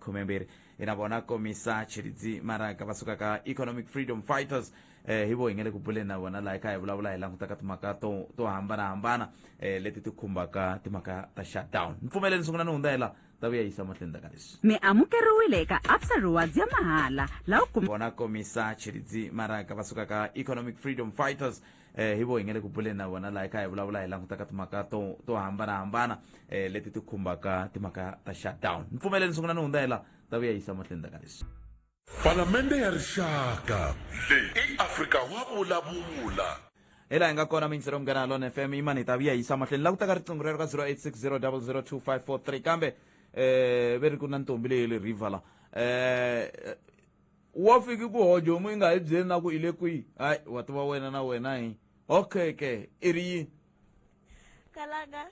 Khumembirhi hi na vona Komisa Tshilidzi Maraka va suka ka Economic Freedom Fighters. Hi vo hi nga le ku buleni na vona laha hi kha hi vulavula hi languta ka timhaka to hambanahambana leti ti khumbaka timhaka ta shutdown. Ni pfumeleni sungula ni hundzela ta vuya yisa mahlweni ka leswi. Mi amukeriwile eka Absa Rewards ya mahala laha u kum. Vona Komisa Tshilidzi Maraka va suka ka Economic Freedom Fighters. Hi vo hi nga le ku buleni na vona laha hi kha hi vulavula hi languta ka timhaka to hambanahambana leti ti khumbaka timhaka ta shutdown. Ni pfumeleni sungula ni hundzela ta vuya yisa mahlweni ka leswi. Palamende ya Rixaka. Leyi i Afrika wa vulavula. Hi laha hi nga kona miyingiselo Munghana Lone FM yimani hi ta vuya yisa mahlweni la ku taka riqingho rero ka 0860002543 kambe ve ri ku na ntombi leyi le river la wa fiki ku hojomu yi nga hi byeli na ku i le kwihi. Hayi, wa tiva wena na wena hi okay ke i ri yini? Kalanga.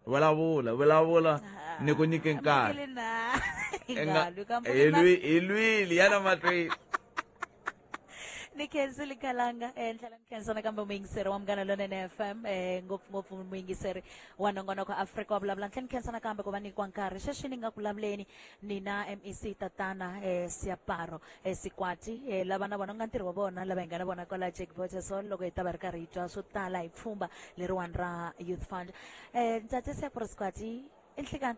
Vulavula, vulavula, ni ku nyike nkarhi. Amukele na. I nga- Nga lwi ka hi lwi- hi lwile yana mahlweni. Ni khensile Kalanga, ndlela ni khensa nakambe muyingiseri wa Munghana Lonene FM, ngopfungopfu muyingiseri wa nongonoko Afrika wa vulavula. Ni tlhela ni khensa nakambe ku va nyikiwa nkarhi. Sweswi ni nga ku vulavuleni ni na MEC Tatana Seaparo Sekwati, lava na vona ku nga ntirho wa vona lava hi nga na vona kwala Jack Boterson loko hi ta va ri karhi hi twa swo tala hi pfhumba leriwani ra Youth Fund. Ntate Seaparo Sekwati, i nhlikani?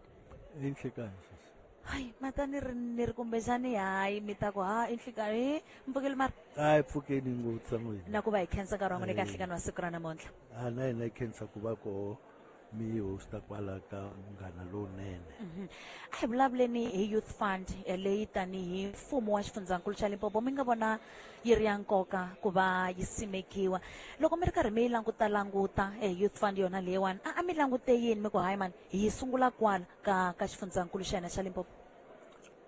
I nhlikani sesi. Hayi, mata ni ri ni ri kumbexani hayi mi ta ku ha i nhlikani hi mpfukile mara. A hi pfukeni ngopfu san'wini. Na ku va hi khensa nkarhi wa n'wina eka nhlikani wa siku ra namuntlha. A na hina hi khensa ku va koho mi hosta kwala ka Munghana Lowunene. A hi vulavuleni hi Youth Fund leyi tanihi mfumo wa xifundzankulu xa Limpopo mi nga vona yi ri ya nkoka ku va yi simekiwa. Loko mi ri karhi mi yi languta languta Youth Fund yona leyiwani, a mi langute yini mi ku hayi mani hi yi sungula kwala ka xifundzankulu xa hina xa Limpopo?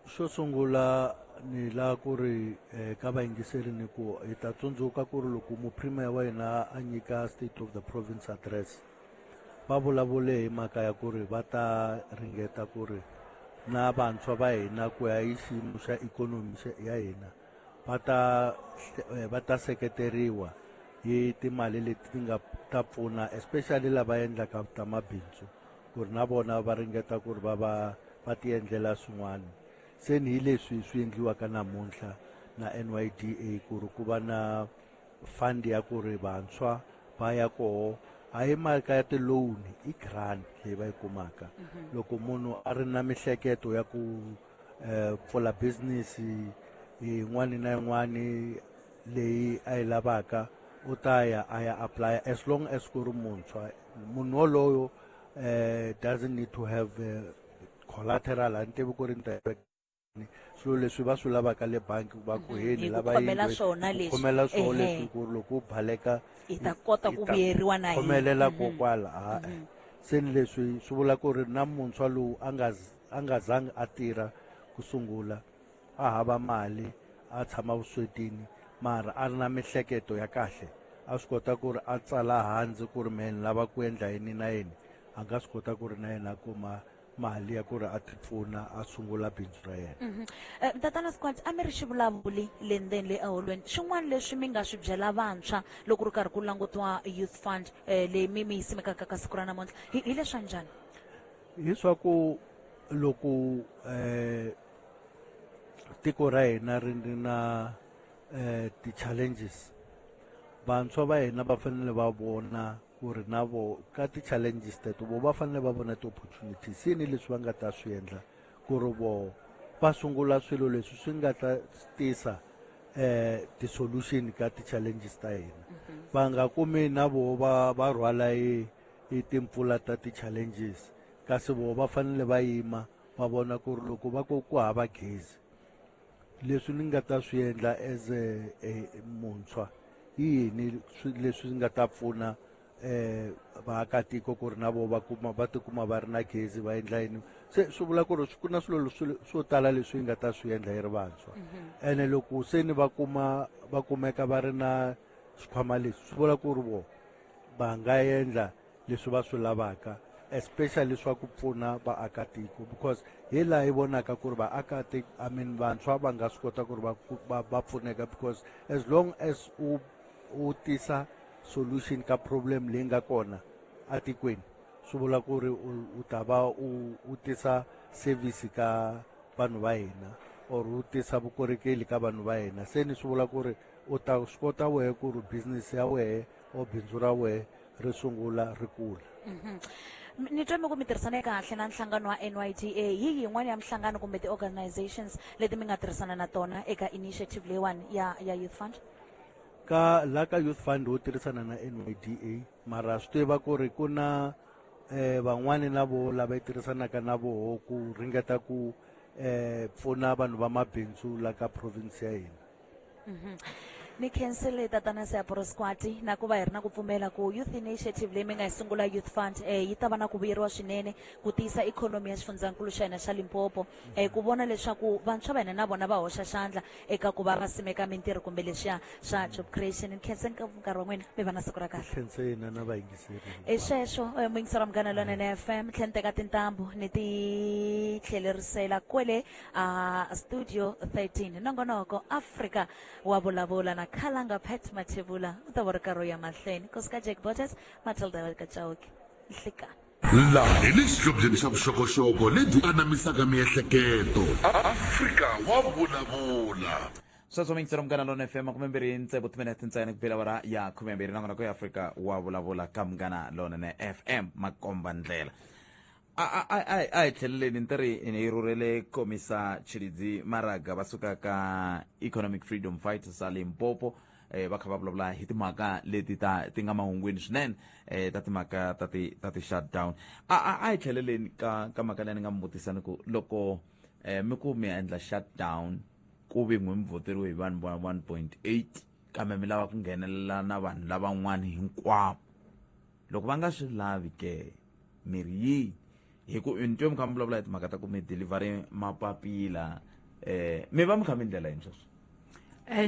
Xo sungula ni lava ku ri ka vayingiseri ni ku hi ta tsundzuka ku ri loko muprimier wa hina a nyika State of the Province Address va vulavule hi mhaka ya ku ri va ta ringeta ku ri na vantshwa va hina ku ya hi xiyimo xa ikhonomi ya hina va ta seketeriwa hi timali leti ti nga ta pfuna especially lava endlaka ta mabindzu ku ri na vona va ringeta ku ri va va va ti endlela swin'wana. Se ni hi leswi swi endliwaka namuntlha na NYDA ku ri ku va na fund ya ku ri vantshwa va ya koho, a hi mhaka ya ti-loan, i grant leyi va yi kumaka. Loko munhu a ri na mihleketo ya ku pfula business yin'wana na yin'wana leyi a yi lavaka, u ta ya a ya apply as long as ku ri muntshwa. Munhu wolowo doesn't need to have collateral, a ni tivi ku ri ni ta swilo leswi va swi lavaka le bangi va ku heni Hi ku lava khomela yindlu, swona hi ku leswi. khomela swona Ehe. leswi ku ri loko u baleka Hi ta kota hi ku ta vuyeriwa na hina. khomelela kokwala. Ha-e. Se ni leswi swi vula ku ri na muntshwa lowu a nga zangi a tirha ku sungula, a hava mali, a tshama vuswetini, mara a ri na mihleketo ya kahle, a swi kota ku ri a tsala hansi ku ri mehe ni lava ku endla yini na yini, a nga swi kota ku ri na yena a kuma mali ya ku ri a ti pfuna a sungula bindzu ra yena. Tatana Squad, a mi ri xivulavuli le ndzeni le eholweni, swin'wana leswi mi nga swi byela vantshwa loko ri karhi ku langutiwa Youth Fund leyi mi yi simekaka ka siku ra namuntlha hi leswa njhani? Hi swa ku loko tiko ra hina ri ri na ti-challenges, vantshwa va hina va fanele va vona ku ri na vo ka ti-challenges teto vo va fanele va vona ti-opportunities. Yini leswi va nga ta swi endla ku ri vo va sungula swilo leswi swi nga ta tisa ti-solution ka ti-challenges ta hina. Va nga kumi na vo va rhwala i timpfula ta ti-challenges, kasi vo va fanele va yima va vona ku ri loko va ku ku hava gezi, leswi ni nga ta swi endla as a muntshwa i yini leswi nga ta pfuna vaakatiko ku ri na vo va tikuma va ri na gezi, va endla yini. Se swi vula ku ri ku na swilo swo tala leswi hi nga ta swi endla hi ri vantshwa. Ene loko se ni va kuma va kumeka va ri na xikhwama lexi, swi vula ku ri vo va nga endla leswi va swi lavaka, especially swa ku pfuna vaakatiko, because hi laha hi vonaka ku ri vaakatiko, I mean vantshwa va nga swi kota ku ri va pfuneka, because as long as u tisa solution ka problem leyi nga kona atikweni, Swi vula ku ri u ta va u tisa service ka vanhu va hina or u tisa vukorhokeli ka vanhu va hina. Se ni swi vula ku ri u ta swi kota wehe ku ri business ya wehe or bindzu ra wehe ri sungula ri kula. Ni twe mi ku mi tirhisane kahle na nhlangano wa NYDA. Hi yin'wana ya minhlangano kumbe ti-organizations leti mi nga tirhisana na tona eka initiative leyiwani ya Youth Fund? Ka la ka Youth Fund wo tirhisana na NYDA, mara swi tiva ku ri ku na van'wani na vo lava yi tirhisanaka na voho ku ringeta ku pfuna vanhu va mabindzu la ka province ya hina. Ni khensile tatana Seaparo Squati na ku va hi ri na ku pfumela ku Youth Initiative leyi mi nga yi sungula Youth Fund yi ta va na ku vuyeriwa swinene ku tiyisa ikhonomi ya xifundzankulu xa hina xa Limpopo, ku vona leswaku vantshwa va hina na vona va hoxa xandla eka ku va va simeka mintirho kumbe leswiya swa job creation. Ni khense nkarhi wa n'wina, mi va na siku ra kahle. Khense hina na vayingiseri. I sweswo, muyingiseri wa Munghana Lonene FM, tlhela ni teka tintambu ni ti tlhelerisela kwele a Studio 13. Nongonoko Afrika wa vulavula na Khalanga Pat Mathebula u ta va ri karhi u ya mahlweni. Kusuka Jack Botes, Matilda wa ka Chauke. Nhlikani. Laha hi le xihlobyeni xa vuxokoxoko lebyi anamisaka miehleketo. Afrika wa vulavula. Sweswo muyingiseri wa Munghana Lonene FM, makumembirhi ntsevu timinete ntsena ku bela awara ya khumembirhi. Nongonoko ya Afrika wa vulavula ka Munghana Lonene FM, makomba ndlela. A hi tlheleleni ni ri hi rhurhele komisa Tshilidzi Maraga va suka ka Economic Freedom Fighters a Limpopo, va kha va vulavula hi timhaka leti ta ti nga mahungwini swinene, ta timhaka ta ti shutdown. A hi tlheleleni ka mhaka leyi ni nga mi vutisa ni ku loko mi ku mi endla shutdown ku vi n'wi mi voteriwe hi vanhu va 1.8, kambe mi lava ku nghenelela na vanhu lavan'wana hinkwavo, loko va nga swi lavi ke mi ri yini? Hi ku ni twe mi kha mi vulavula hi timhaka ta ku mi deliver mapapila, mi va mi kha mi ndlela yini sweswo?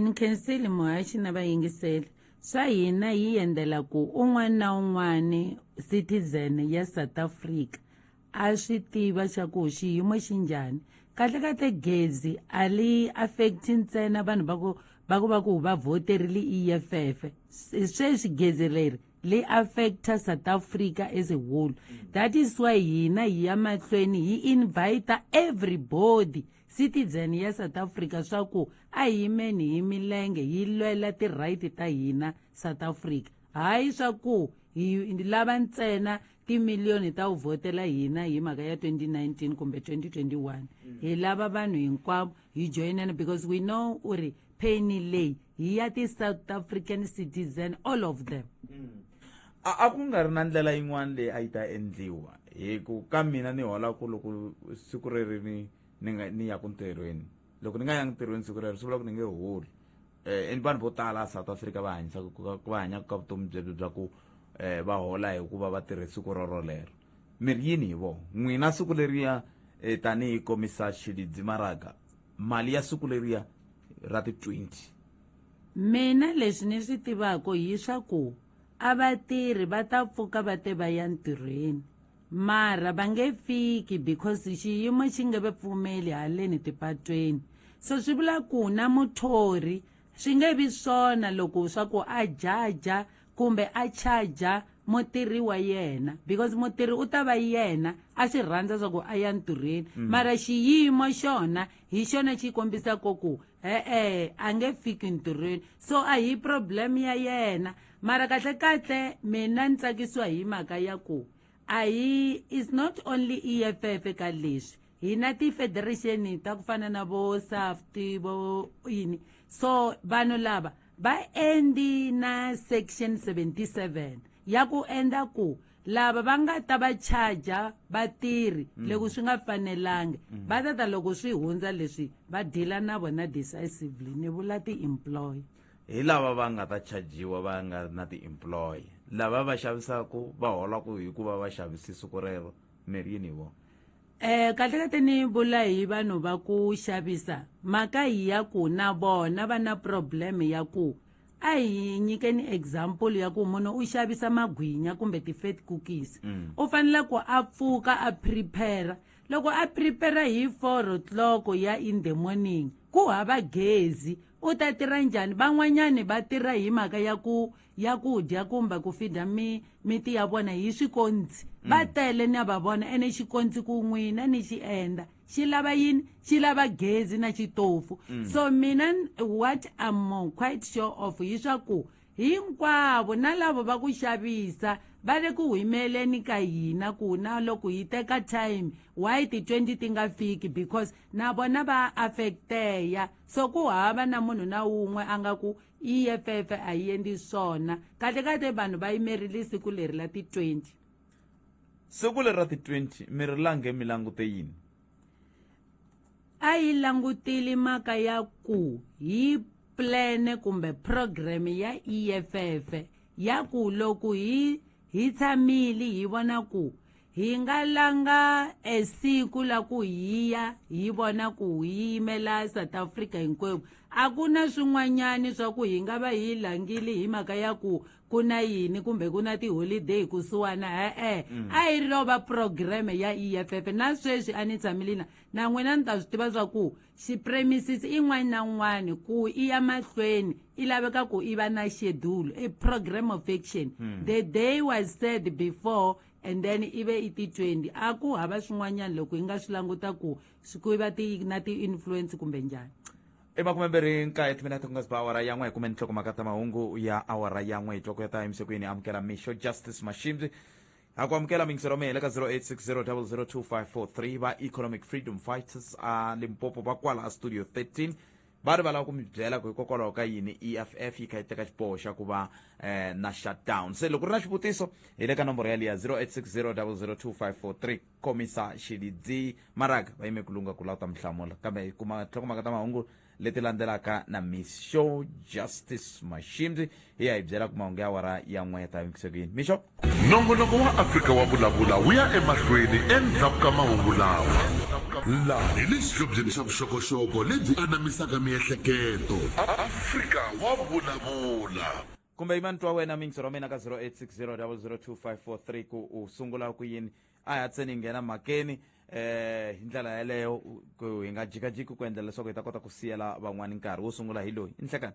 Ni khensile muhaxi na vayingiseli. Swa hina hi endlela ku un'wana na un'wana citizen ya South Africa a swi tiva xa ku xiyimo xi njhani. Kahle kahle gezi a li affect ntsena vanhu va ku va voterile EFF. Sweswi gezi leri li affecta South Africa as a whole. That is why hina hi ya mahlweni hi invite everybody citizen ya South Africa swa ku a hi yimeni hi milenge hi lwela ti-right ta hina South Africa. Hayi swa ku hi lava ntsena timiliyoni ta ku vhotela hina hi mhaka ya 2019 kumbe 2021. Hi lava vanhu hinkwavo hi joinana because we know uri pain leyi hi ya ti-South African citizen, all of them. A ku nga ri na ndlela yin'wana leyi a yi ta endliwa hi ku ka mina ni hola ku loko siku reri ni nga ni ya ku ntirhweni, loko ni nga yangi ntirhweni siku rero swi vula ku ni nge holi. I vanhu vo tala South Africa va hanyisaka ku va hanyaka ka vutomi byebyo bya ku va hola hikuva va tirhe siku rorolero. Mi ri yini hi vona n'wina siku leriya, tanihi komisa Tshilidzi Maraga, mali ya siku leriya ra ti 20? Mina leswi ni swi tivaka hi swa ku a vatirhi va ta pfuka va te va ya ntirhweni, mara va nge fiki because xiyimo xi nge va pfumeli haleni tipatweni. So swi vula ku na muthori swi nge vi swona loko swa ku a jaja kumbe a charger mutirhi wa yena, because mutirhi u ta va yena a swi rhandza swa ku a ya ntirhweni, mara xiyimo xona hi xona xi kombisaka ku e-e a nge fiki ntirhweni, so a hi problem ya yena. Mara kahle kahle mina ni tsakisiwa hi mhaka ya ku a hi is not only EFF ka leswi, hina ti-federation ta ku fana na vo SAFT vo yini, so vanhu lava va endli na section 77 ya ku endla ku lava va nga ta va charger vatirhi loko swi nga fanelangi, va ta ta loko swi hundza leswi va deala na vona decisively, ni vula ti-employer. Hi lava va nga ta chajiwa va nga na ti-employer, lava va xavisaku va holaku hikuva va xavisi siku rero, mi ri yini hi vona? Kahle kahle ni vula hi vanhu va ku xavisa, mhaka hi ya ku na vona va na problem ya ku a hi nyikeni example ya ku munhu u xavisa magwinya kumbe ti-fat cookies, u fanele ku a pfuka a prepare. Loko a prepare hi 4 o'clock ya in the morning, ku hava gezi, U ta tirha njhani? Van'wanyani va tirha hi mhaka ya ku ya ku dya kumbe ku fida mi miti ya vona hi swikontsi. Va tele ni ya va vona ene xikontsi ku n'wina ni xi endla xi lava yini? Xi lava gezi na xitofu. So mina what I'm quite sure of hi swa ku hinkwavo na lavo va ku xavisa va le ku humeleni ka hina ku na loko hi teka time why ti-20 ti nga fiki, because na vona va affecteya. So ku hava na munhu na wun'we a nga ku EFF a yi endli swona. Kahle kahle vanhu va yimerile siku leri la ti-20. Siku leri ra ti-20 mi ri lange mi langute yini? A yi langutile mhaka ya ku hi plan kumbe program ya EFF ya ku loko hi hi tshamile hi vona ku hi nga langa esiku la ku hi ya hi vona ku hi yimela South Africa hinkwenu, a ku na swin'wanyani swa ku hi nga va hi langile hi mhaka ya ku ku na yini kumbe ku na tiholideyi kusuhana. E-e, a yi ri lo va program ya EFF. Na sweswi a ni tshamile na na n'wina ni ta swi tiva swa ku xipremises in'wana na n'wana ku i ya mahlweni i laveka ku i va na schedule, a program of action. The day was said before and then i ve i ti-20. A ku hava swin'wanyana loko hi nga swi languta ku swi ku va ti na ti-influence kumbe njhani. I 29 timinete ku nga si ba awara ya 1. Hi kumeni nhlokomhaka ta mahungu ya awara ya 1. Hi twa ku ya ta emisekweni amukela Mixo Justice Mashimbi. Ha ku amukela mingisero mi hele ka 0860002543. Va Economic Freedom Fighters a Limpopo va kwala a Studio 13 va ri va lava ku mi byela ku hikokwalaho ka yini EFF yi kha yi teka xiboho xa ku va na shutdown. Se loko ri na xivutiso hi le ka nomboro yaliya 0860002543. Komisa Xilidzi Maraga va yime ku lunga ku lava ta mi hlamula, kambe hi kuma nhlokomhaka ta mahungu leti landzelaka na Mixo Justice Mashimbi hi ya hi byela ku mahungu ya awara ya 1 ya ta yimikise ku yini. Mixo. Nongonoko wa Afrika wa Vulavula wu ya emahlweni endzhaku ka mahungu lawa. Laha hi le xihlobyeni xa vuxokoxoko lebyi anamisaka miehleketo. Afrika wa Vulavula. Kumbe yima ni twa wena mingiso ra mina ka 0860002543 ku u sungula ku yini. A hi hatseni hi nghena mhakeni hi ndlela yeleyo ku hi nga jikajiki ku endlela leswaku hi ta kota ku siyela van'wani nkarhi wo sungula. Hi loyi i nhlekani,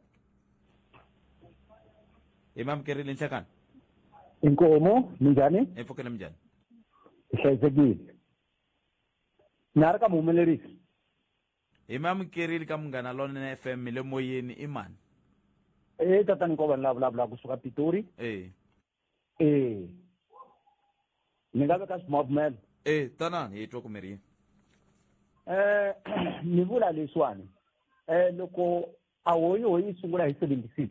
hi mamukerile nhlekani. Inkomu, minjhani? Hi pfukile, minjhani? Hi hlayisekile. Na ri ka muhumelerisi. Hi mamukerile ka Munghana Lonene FM, mi le moyeni, i mani? E tatani Nkova ni la vulavula kusuka Pitori. E ni nga veka swibumabumelo. E tanani hi twa ku mi ri yini. Ni vula leswiwani, loko a hoyi hoyi yi sungula hi 76,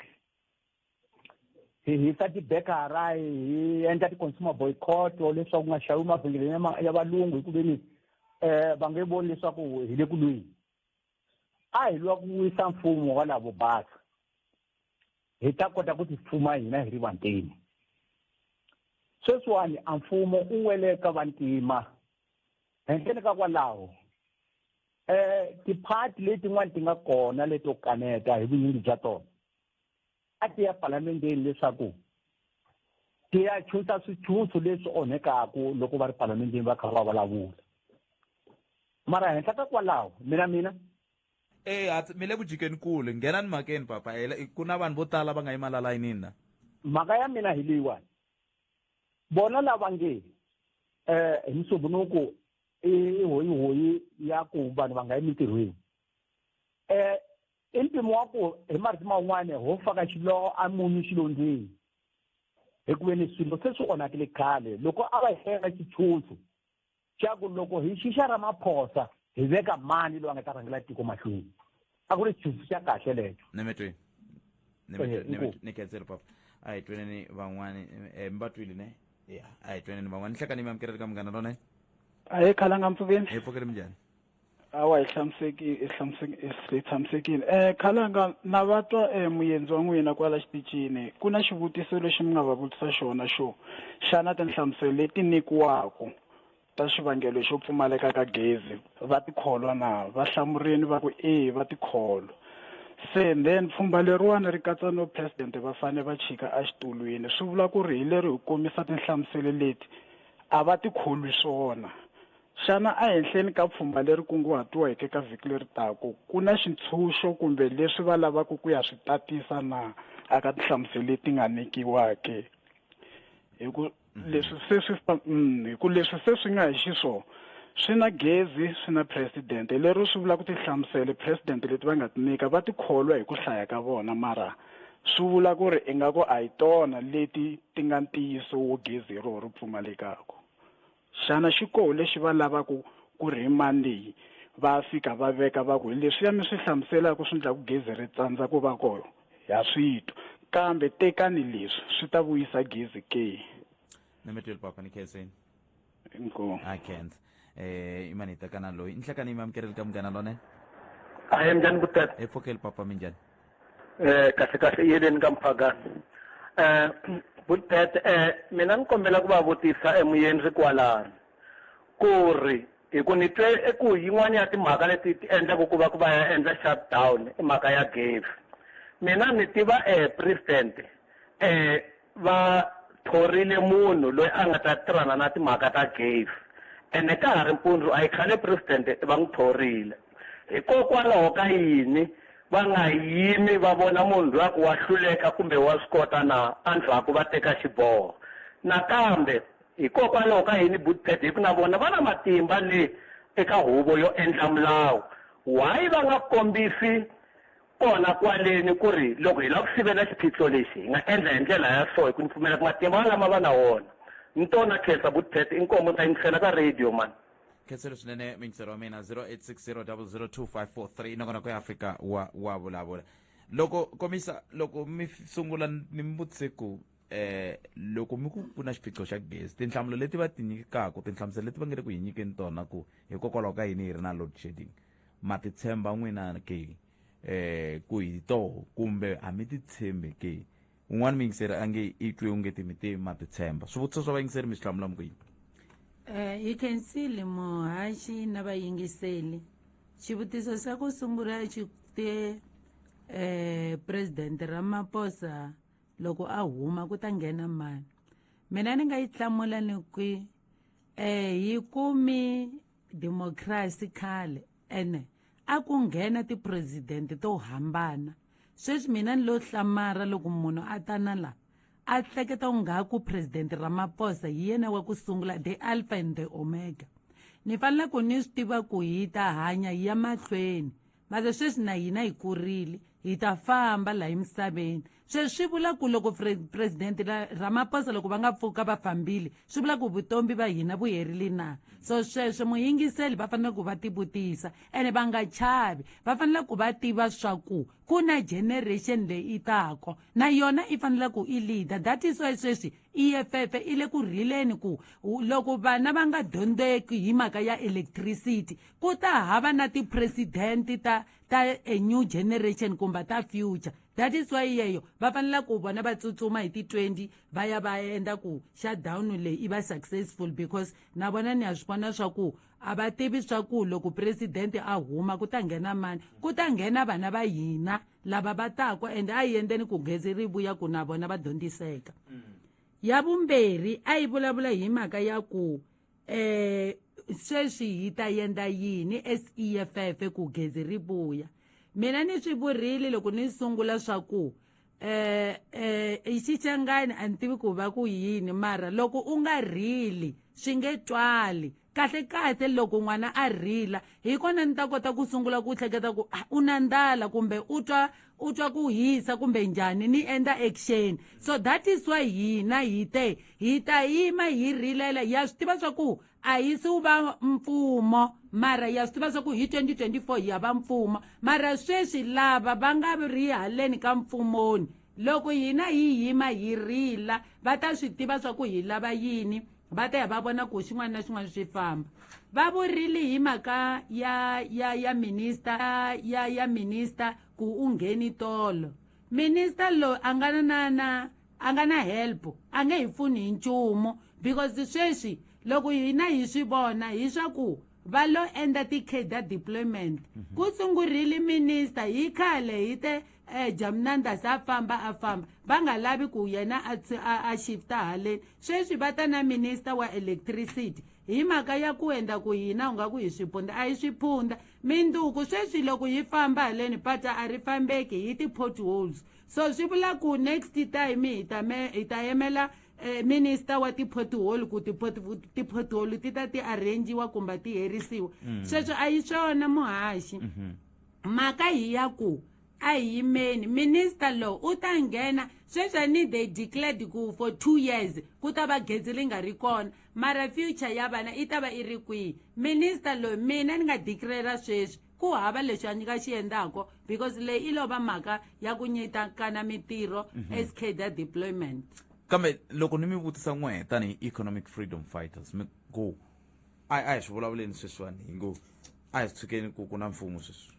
hi hisa tibekara, hi endla ti-consumer boycott leswaku ku nga xaviwi mavhengeleni ya valungu, hi ku veni va nge voni leswaku hi le ku lweni. A hi lwa ku wisa mfumo wa lavo basa, hi ta kota ku tifuma hina hi ri vantima. Sweswiwani a mfumo u wele ka vantima. Henhleni ka kwalaho, tiphati letin'wana ti nga kona leto kaneta hi vunyingi bya tona a ti ya palamendeni leswaku ti ya chusa swichuso leswi onhekaku loko va ri palamendeni va kha va vulavula. Mara henhla ka kwalaho mina E mi le ku jikeni kule, nghenani mhakeni papa. Ku na vanhu vo tala va nga yima la layinini na. Mhaka ya mina hi leyiwani, vona lava nge hi Musumbhunuku i hoyihoyi ya ku vanhu va nga yi mintirhweni, i mpimo wa ku hi marito man'wani ho faka xiloho a munyu xilondzweni, hikuva ni swilo se swi onhakile khale. Loko a va hela xichucho xa ku loko hi xixa Ramaphosa hi veka mani loyi a nga ta rhangela tiko mahlweni, a ku ri xichucho xa kahle lexo. Ni mi twini, ni khensile papa. A hi tweneni van'wani. Mi va twile ne? Ya, a hi tweneni van'wani. Nhlekani, mi amukeleli ka Munghana Lonene. Ahe Khalanga, mpfukeni? Hi pfukile, minjhani? Awa, hi hlamusekile, hi hi tshamisekile. Khalanga, na va twa muyenzi wa n'wina kwala xitichini, ku na xivutiso lexi mi nga va vutisa xona xo xana tinhlamuselo leti nyikiwaka ta xivangelo xo pfumaleka ka gezi va tikholwa na? Va hlamurini va ku e va tikholwa. Se then pfhumba leriwani ri katsa no president va fane va chika exitulwini, swi vula ku ri hi leri hi komisa tinhlamuselo leti a va tikholwi swona. Xana ehenhleni ka pfhumba leri kunguhatiweke ka vhiki leri taka ku na xintshunxo kumbe leswi va lavaka ku ya swi tatisa na aka tinhlamuselo leti nga nyikiwa ke? Hi ku leswi se swi hi ku leswi se swi nga hi xiswona swi na gezi swi na president, lero swi vula ku tinhlamuselo president leti va nga ti nyika va ti kholwa hi ku hlaya ka vona, mara swi vula ku ri ingaku a hi tona leti ti nga ntiyiso wo gezi hi roho ri pfumalekaka. Xana xikoho lexi va lavaku ku ri hi mani leyi va fika va veka va ku hi leswiya mi swi hlamuselaka swi endlaku gezi ri tsandza ku va kona, ha swi twa, kambe tekani leswi swi ta vuyisa gezi ke? Ni papa ni khenseni. Inkomu. A khensa. Imani hi tekana loyi nhlekani mi amukeleli ka Munghana Lonene. Ahe, minjhani kutata? Hi pfukeli papa, minjhani? Kahle kahle, yeleni ka mphakani. Bulpet, mina ni kombela ku va vutisa emuyeni ri kwalano ku ri hi ku ni twe eku yin'wana ya timhaka leti ti endlaku ku va ku va ya endla shutdown i mhaka ya gezi. Mina ni tiva president va thorile munhu loyi a nga ta tirhana na timhaka ta gezi, ene ka ha ri mpundzu, a yi khale president va n'wi thorile. Hikokwalaho ka yini va nga yimi va vona munhu loyi a ku wa hluleka kumbe wa swi kota na, endzhaku va teka xiboho? Nakambe hikokwalaho ka yini Budpet, hi ku na vona va na matimba le eka huvo yo endla milawu, why va nga kombisi kona kwaleni ku ri loko hi lava ku sivela xiphiqo lexi hi nga endla hi ndlela ya so, hi ku ni pfumela ku matimba lama va na wona? Ni tona khensa Budpet, inkomu ta yingisela ka radio man. Khenselo swinene mingisero wa mina. 0860002543, nongonoko ya Afrika wa vulavula. Loko komisa, loko mi sungula ni mi vutise ku loko mi ku ku na xiphiqo xa gezi, tinhlamulo leti va ti nyikaka, tinhlamuselo leti va nge le ku hi nyikeni tona ku hikokwalaho ka yini hi ri na load shedding, ma ti tshemba n'wina ke ku hi toho kumbe a mi ti tshembi ke? Un'wana muyingiseri a nge i twe unge ti mi te ma ti tshemba. Swivutiso swa vayingiseri mi swi hlamula mi ku yini? Hi khensile muhaxi na vayingiseli. Xivutiso xa ku sungula xi te president Ramaphosa loko a huma ku ta nghena mani? Mina ni nga yi hlamula ni ku hi kumi democracy khale, ene a ku nghena ti-president to hambana. Sweswi mina ni lo hlamara loko munhu a ta na la a hleketa ungaku president Ramaphosa hi yena wa ku sungula, the alpha and the omega. Ni fanele ku ni swi tiva ku hi ta hanya hi ya mahlweni, mara sweswi na hina hi kurile, hi ta famba laha emisaveni. Sweswi swi vula ku loko president Ramaphosa loko va nga pfuka va fambile, swi vula ku vutomi va hina vu herile na? So sweswo muyingiseli va fanele ku va tivutisa, ene va nga chavi, va fanele ku va tiva swa ku ku na generation leyi i tako na yona i fanele ku i leader. That is why sweswi EFF i le ku rileni ku loko vana va nga dyondzeki hi mhaka ya electricity, ku ta hava na ti-president ta a new generation kumbe ta future. That is why yeyo va fanele ku vona va tsutsuma hi ti-20 va ya va endla ku shutdown leyi i va successful, because na vona ni ya swi vona swa ku a va tivi swa ku loko president a huma ku ta nghena mani, ku ta nghena vana va hina lava va tako, ende a hi endleni ku gezi ri vuya ku na vona va dyondziseka. Ya vumbirhi a yi vulavula hi mhaka ya ku sweswi hi ta endla yini SEFF ku gezi ri vuya. Mina ni swi vurile loko ni sungula swa ku i Xichangani, a ni tivi ku va ku yini, mara loko u nga rili swi nge twali kahle kahle. Loko n'wana a rila hi kona ni ta kota ku sungula ku hleketa ku u na ndlala kumbe u twa ku hisa kumbe njhani, ni endla action. So that is why hina hi te hi ta yima hi rilela. Ya swi tiva swa ku a hi si wu va mfumo, mara ya swi tiva swa ku hi 2024 hi ya va mfumo, mara sweswi lava va nga ri haleni ka mfumoni, loko hina hi yima hi rila va ta swi tiva swa ku hi lava yini, va ta ya va vona ku xin'wana na xin'wana swi famba. Va vurile hi mhaka ya minister ya minister ku u ngheni tolo. Minister loyi a nga na a nga na help, a nge hi pfuni hi nchumu, because sweswi loko hina hi swi vona hi swa ku va lo endla ti-cadre deployment. Ku sungurile minister hi khale, hi te Jamnandas a famba, a famba va nga lavi ku yena a shifta haleni. Sweswi va ta na minister wa electricity. Hi mhaka ya ku endla ku hina u nga ku hi swiphunda, a hi swiphunda. Minduku sweswi loko hi famba haleni pata a ri fambeki hi ti-potholes. So swi vula ku next time hi ta me hi ta yimela minister wa ti-pothole ku ti-pothole ti ta ti arrangiwa kumbe ti herisiwa. Sweswo a hi swona muhaxi. Mhaka hi ya ku a hi yimeni minister lowu u ta nghena sweswi ni they declared ku for 2 years ku ta va gezi ri nga ri kona, mara future ya vana i ta va i ri kwihi? Minister loyi mina ni nga declare sweswi ku hava leswi a nyika xi endlako, because leyi i lova mhaka ya ku nyikana mitirho as cadre deployment. Kambe loko ni mi vutisa n'we tanihi Economic Freedom Fighters, mi ku a hi swi vulavuleni sweswiwani, hi ngo a hi tshukeni ku na mfumo sweswi,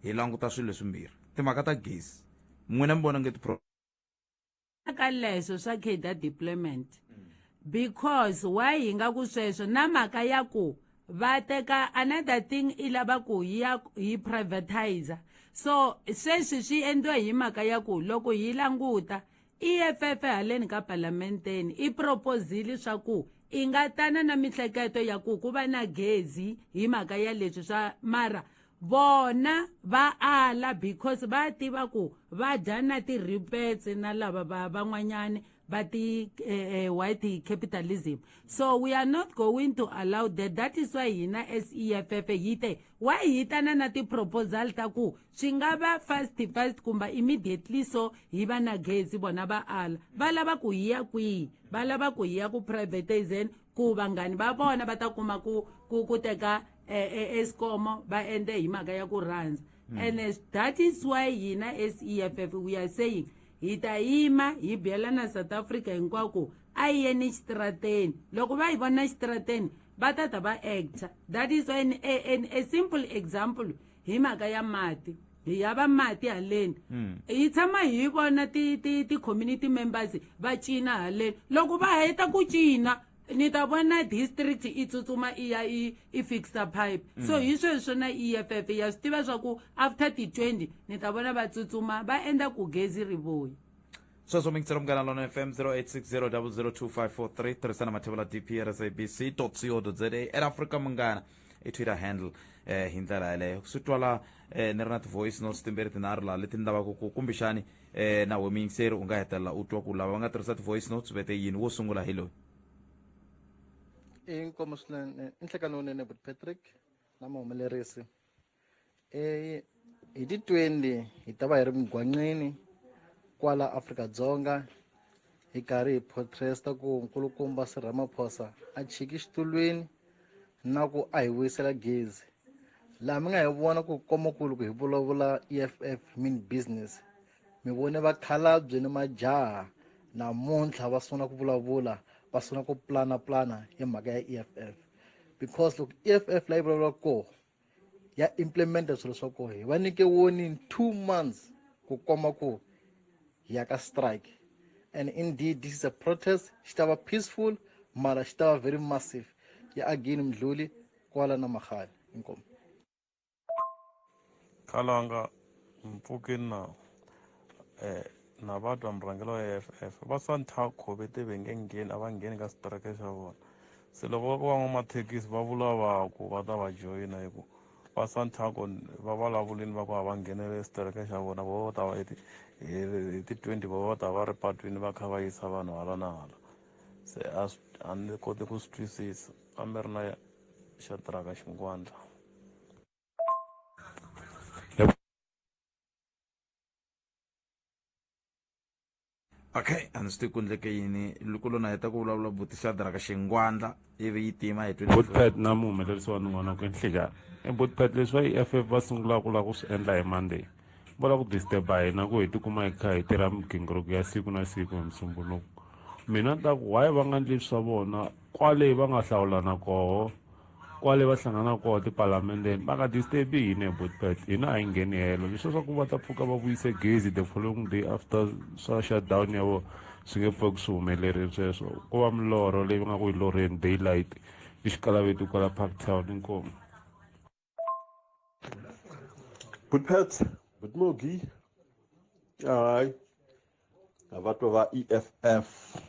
hi languta swilo leswimbirhi, timhaka ta gezi, n'wina mi vona nge ti Ka leswo swa cadre deployment, because why hi nga ku sweswo na mhaka ya ku va teka another thing i lava ku hi ya hi privatizer. So sweswi swi endliwa hi mhaka ya ku loko hi languta EFF haleni ka palamenteni i proposile swa ku i nga tana na mihleketo ya ku ku va na gezi hi mhaka ya leswi swa, mara vona va ala because va tiva ku va dya na ti-ripets na lava va van'wanyani va ti white capitalism. So we are not going to allow that. That is why hina as EFF hi te why hi tana na ti-proposal ta ku swi nga va fast fast kumbe immediately, so hi va na gezi. Vona va ala, va lava ku hi ya kwihi? Va lava ku hi ya ku privatizeni ku vanghani va vona va ta kuma ku teka Eskom, va endle hi mhaka ya ku rhandza. And that is why hina as EFF we are saying hi ta yima hi byela na South Africa hinkwako a yi yeni xitarateni. Loko va yi vona xitarateni, va ta ta va acta. That is why a simple example hi mhaka ya mati, hi ya va mati haleni, hi tshama hi vona ti ti ti community members va cina haleni. Loko va heta ku cina, ni ta vona district i tsutsuma i ya i fixa pipe. So hi sweswo na EFF ya swi tiva swa ku after ti-20 ni ta vona va tsutsuma va endla ku gezi ri vuya. Sweswo mingiselo Munghana Lona FM, 0860002543, tirhisana mathevula dp sabc co za, at Africa Munghana i Twitter handle. Hi ndlela yeleyo swi twala. Ni ri na ti-voice notes timbirhi tinharhu laha leti ni lavaka ku kumbexani na we muyingiseri u nga hetelela u twa ku lava va nga tirhisa ti-voice notes vete yini. Wo sungula hi loyi. Inkomu swinene, i nhlekani wunene but Patrick na muhumelerisi. Hi ti 20 hi ta va hi ri migwaqeni kwala Afrika-Dzonga, hi karhi hi protesta ku nkulukumba Cyril Ramaphosa a chiki xitulwini na ku a hi vuyisela gezi. Laha mi nga hi vona ku komba ku loko hi vulavula EFF mean business, mi vone vakhalabye ni majaha namuntlha va sungula ku vulavula, va sungula ku plana plana hi mhaka ya EFF, because loko EFF la yi vulavulaka koho ya implementa swilo swa koho. Hi va nyike warning 2 months ku komba ku hi ya ka strike, and indeed this is a protest. Xi ta va peaceful, mara xi ta va very massive. Ya again Mdluli kwala na Makhale, inkomu. Khalanga mpfukeni na na va twa murhangeri wa EFF va Santaco ve te ve nge ngheni, a va ngheni ka strike xa vona. Se loko va ku van'wamathekisi va vula va ku va ta va joyina, hi ku va Santaco va vulavulini va ku a va nghenele strike xa vona, vo va ta va hi ti-20, vo va ta va ri patwini va kha va yisa vanhu hala na hala. Se a swi a ni koti ku swi twisisa. A mi ri na Xadraka Xingwandla. Okay, a ni swi tivi ku endleke yini loko lo na heta ku vulavula buti Xadraka Xingwandla ivi yi tima hi 24. Botpet na muhumelerisi wa nongonoko, enhlekani e Botpet, leswi va EFF va sungulaka ku lava ku swi endla hi Monday, va lava ku disturba hina ku hi tikuma hi kha hi tirha migingiriko ya siku na siku hi Musumbunuku. Mina ni ta ku why va nga endli swa vona kwale va nga hlawulana koho, kwale va hlangana koho tipalamendeni, va nga disturbi hina hi Botpet. Hina a hi ngheni helo leswi swa ku va ta pfuka va vuyise gezi the following day after swa shutdown ya vona, swi nge pfuki swi humelerile sweswo. Ko va milorho leyi va nga ku yi lorheni daylight i xikalavetu kwala Parktown. Inkomu. Butpet, Butmogi, hayi, va twa va EFF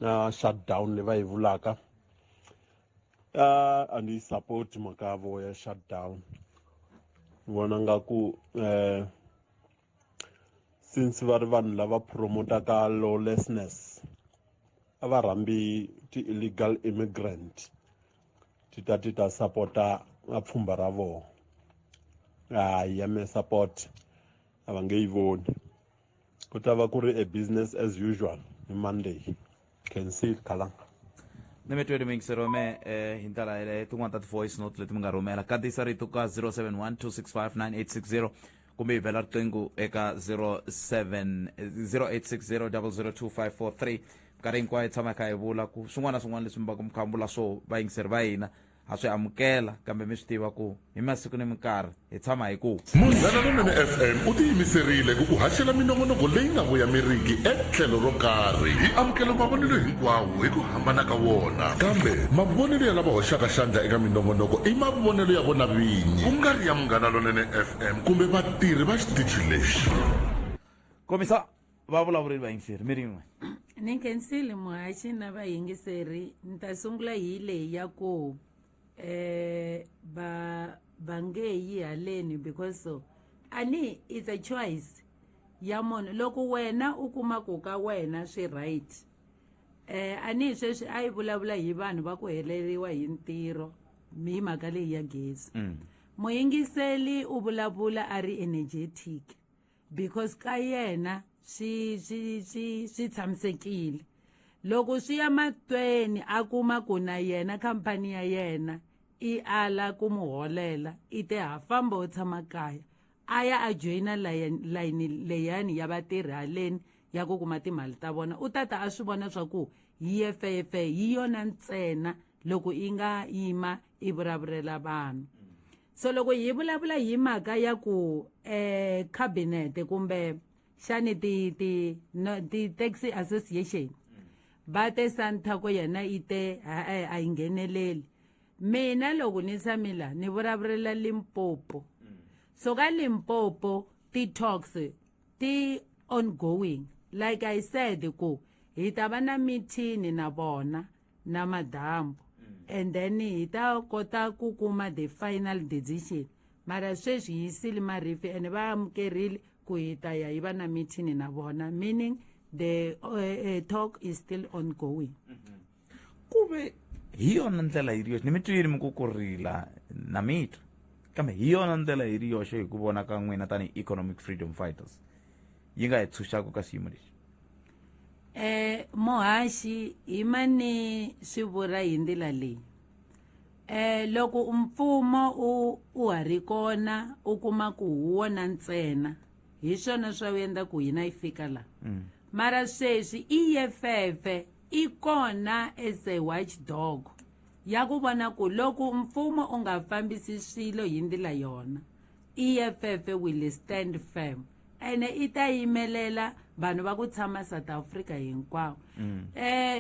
na shutdown leyi va yi vulaka. A ni yi support mhaka ya vo ya shutdown. Ni vona nga ku since va ri vanhu lava promotaka lawlessness, a va rhambi ti-illegal immigrant ti ta ti ta sapota mapfhumba ra vona. Hayi, ya me support a va nge yi voni. Ku ta va ku ri a business as usual hi Monday. Cancel Khalanga. Ni mi tweli muyingiseri wa mehe hi ndlela yeleyo. Tin'wana ta ti-voice note leti mi nga rhumela, kandziyisa rito ka 071 265 9860 kumbe yi bela riqingho eka 07 0860 002543. Minkarhi hinkwayo hi tshama hi kha hi vula ku swin'wana na swin'wana leswi mi va ku mi kha mi vula swo vayingiseri va hina ha swi amukela, kambe mi swi tiva ku hi masiku ni minkarhi hi tshama hi ku Munghana Lonene FM u tiyimiserile ku ku haxela minongonoko leyi nga voyameriki etlhelo ro karhi. Hi amukela mavonelo hinkwawo hi ku hambana ka wona, kambe mavonelo ya lava hoxaka xandla eka minongonoko i mavonelo ya vona vinyi, ku nga ri ya Munghana Lonene FM kumbe vatirhi va xitichi lexi. Komisa va vulavureli vayingiseri mi rin'we. Ni khensile muhaxi na vayingiseri. Ni ta sungula hi leyi ya ku va va nge yi haleni because ani it's a choice ya munhu. Loko wena u kuma ku ka wena swi right, ani sweswi a yi vulavula hi vanhu va ku heleriwa hi ntirho hi mhaka leyi ya gezi. Muyingiseli u vulavula a ri energetic because ka yena swi swi swi swi tshamisekile. Loko swi ya matweni a kuma ku na yena khampani ya yena i ala ku mu holela, i te ha famba u tshama kaya, a ya a joyina layini leyani ya vatirhi haleni ya ku kuma timali ta vona, u ta ta a swi vona swa ku yi ye feyefe hi yona ntsena loko i nga yima i vulavurela vanhu. So loko hi vulavula hi mhaka ya ku cabinet kumbe xani ti ti no, ti taxi association va te Santaco yena i te a yi ngheneleli. Mina loko ni tshame la ni vulavurela Limpopo, so ka Limpopo ti-talks ti ongoing. Like I said, ku hi ta va na meeting na vona na madambu, and then hi ta kota ku kuma the final decision. Mara sweswi hi yisile marifi ene va amukerile ku hi ta ya hi va na meeting na vona, meaning the talk is still ongoing. Ku ve hi yona ndlela yi ri yoxe, ni mi twile mi ku ku rila na mi twa, kambe hi yona ndlela yi ri yoxe hi ku vona ka n'wina tanihi Economic Freedom Fighters yi nga hi tshunxaka ka xiyimo lexi? Muhaxi, hi mani swi vula hi ndlela leyi. Loko mfumo u ha ri kona u kuma ku hi wona ntsena, hi swona swa endla ku hina yi fika la. Mara sweswi EFF i kona as a watchdog ya ku vona ku loko mfumo u nga fambisi swilo hi ndlela yona, EFF will stand firm ene i ta yimelela vanhu va ku tshama South Africa hinkwavo.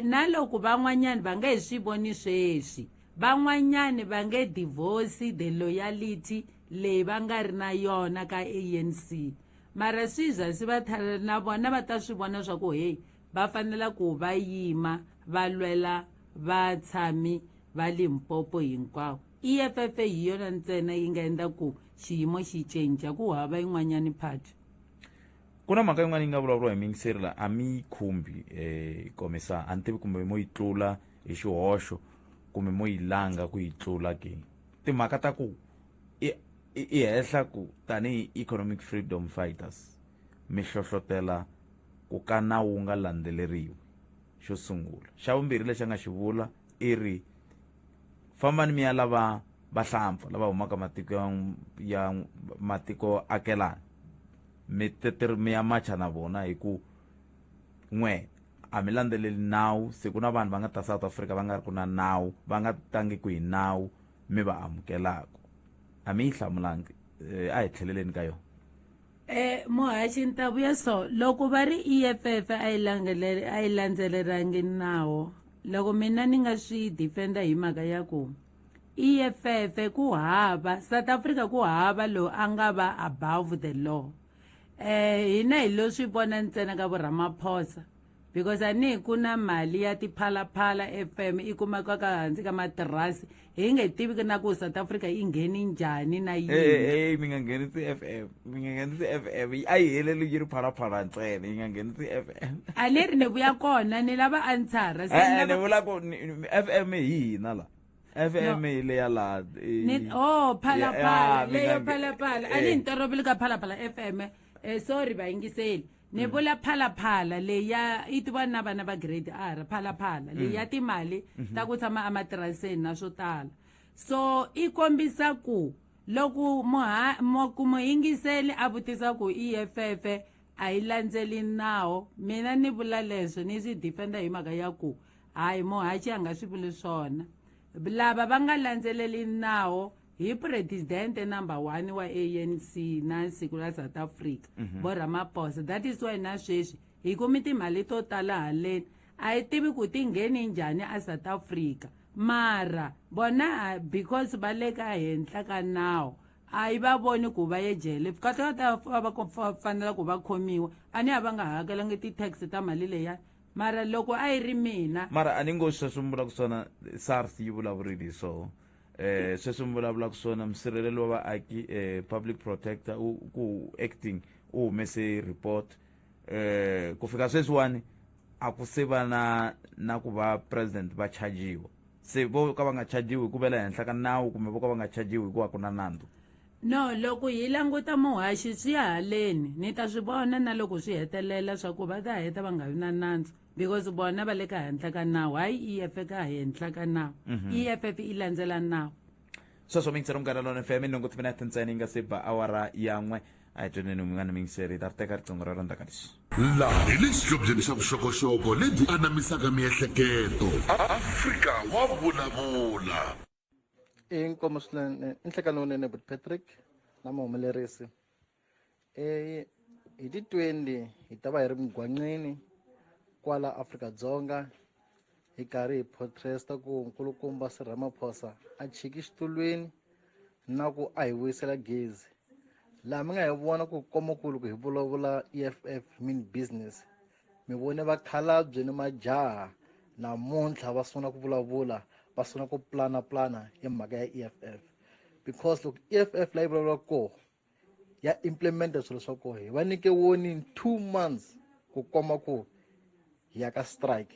Na loko van'wanyani va nge hi swi voni sweswi, van'wanyani va nge divorce the loyalty leyi va nga ri na yona ka ANC, mara swi za swi va thala na vona va ta swi vona swa ku hey, va fanela ku va yima va lwela vatshami va Limpopo hinkwavo. EFF hi yona ntsena yi nga endla ku xiyimo xi cinca, ku hava yin'wanyani party. Ku na mhaka yin'wana yi nga vulavuriwa hi miyingiseri la, a mi yi khumbi komisa, a ni tivi kumbe mo yi tlula hi xihoxo kumbe mo yi langa ku yi tlula ke. Timhaka ta ku i hehla ku tanihi Economic Freedom Fighters mi hlohlotela ku ka nawu wu nga landzeleriwi, xo sungula. Xa vumbirhi lexi a nga xi vula i ri fambani mi ya lava vahlampfa lava humaka matiko ya matiko akelani, mi mi ya macha na vona hi ku n'we a mi landzeleli nawu. Se ku na vanhu va nga ta South Africa va nga ri ku na nawu, va nga tangi ku hi nawu mi va amukelaka. A mi yi hlamulangi, a hi tlheleleni ka yona. Muhaxi, ni ta vuya so loko va ri EFF a yi a yi landzelerangi nawu, loko mina ni nga swi defenda hi mhaka ya ku EFF ku hava South Africa, ku hava loyi a nga va above the law. Hina hi lo swi vona ntsena ka vo Ramaphosa. Because a ni ku na mali ya tiphalaphala FM i kumekaka hansi ka matirasi hi nge tivi na ku South Africa yi ngheni njhani na yini. Hey, mi nga ngheni ti-FM, mi nga ngheni ti-FM, a yi heleli yi ri phalaphala ntsena, yi nga ngheni ti-FM. A ni ri ni vuya kona ni lava answera se Eh, ni vula ku FM hi hina la. FM hi leya laha. Ni oh phalaphala leyo phalaphala a ni ni tolovele ka phalaphala FM. Sorry vayingiseli, ni vula phalaphala leya i tiva na vana va grade R, phalaphala leyi ya timali ta ku tshama ematirasini na swo tala. So i kombisa ku loko ku muyingiseli a vutisa ku EFF a yi landzeli nawu, mina ni vula leswo ni swi defenda hi mhaka ya ku hayi muhaxi a nga swi vuli swona. Lava va nga landzeleli nawu hi president number 1 wa ANC na siku la South Africa, vo Ramaphosa. That is why na sweswi hi kumi timali to tala haleni, a yi tivi ku ti ngheni njhani a South Africa, mara vona because va le ka henhla ka nawu a yi va voni ku va ye jele. Kahle ka va fanela ku va khomiwa, a ni a va nga hakelangi ti-tax ta mali leya. Mara loko a yi ri mina mara a ni ngo sweswo mi vulaka swona SARS yi vulavurile hi swoho. Sweswo mi vulavulaka swona musirheleli wa vaaki, public protector ku acting u humese report. Ku fika sweswiwani a ku se va na ku va president va chajiwa, se vo ka va nga chajiwi ku vela henhla ka nawu kumbe vo ka va nga chajiwi hikuva ku na nandzu. No, loko hi languta muhaxi swi ya haleni ni ta swi vona na loko swi hetelela swa ku va ta heta va nga vi na nandzu, because vona va le ka henhla ka nawu, hayi EFF ka henhla ka nawu. EFF i landzela nawu. Sweswo mingiseri Munghana Lona FM nhungu timinete ntsena yi nga se ba awara ya 1. A hi tweneni munghana mingiseri, hi ta ri teka riqingho ra rona ka leswi. Laha hi le xihlobyeni xa vuxokoxoko lebyi anamisaka miehleketo. Afrika wa vulavula. I nkomo swinene, i nhlekani wunene Buti Patrick na muhumelerisi. Hi ti 20 hi ta va hi ri mugwaqeni kwala Afrika-Dzonga, hi karhi hi protesta ku nkulukumba Cyril Ramaphosa a chiki xitulwini na ku a hi vuyisela gezi. Laha mi nga hi vona ku komba ku loko hi vulavula EFF mean business, mi vone vakhalabye ni majaha namuntlha va sungula ku vulavula, va sungula ku plana plana hi mhaka ya EFF. Because loko EFF leyi vulavulaka koho ya implementa swilo swa koho, hi va nyike warning 2 months ku komba ku hi ya ka strike.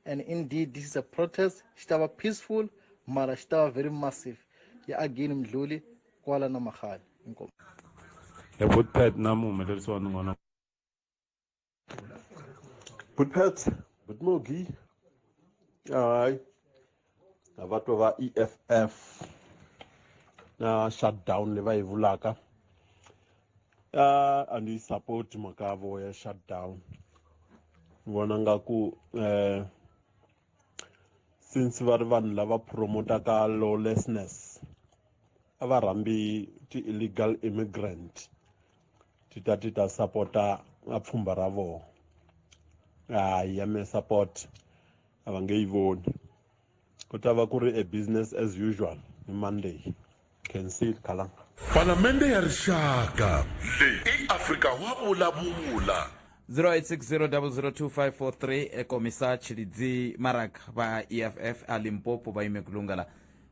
And indeed this is a protest, xi ta va peaceful mara xi ta va very massive. Ya again Mdluli kwala na Makhale. Inkomu. Hi Butpet na muhumelerisi wa nongonoko. Butpet, Butmogi. Hayi. Va twa va EFF na shutdown leyi va yi vulaka. A ni yi support mhaka ya vo ya shutdown. Ni vona nga ku since va ri vanhu lava promotaka lawlessness, a va rhambi ti-illegal immigrant ti ta ti ta sapota a pfhumba ra vona. Hayi, ya me support a va nge yi voni. Ku ta va ku ri a business as usual hi Monday. Cancel Khalanga. Palamende ya Rixaka leyi i Afrika wa vulavula. 0860002543 ekomisa Tshilidzi Maraka va EFF a Limpopo va yime ku lunga la.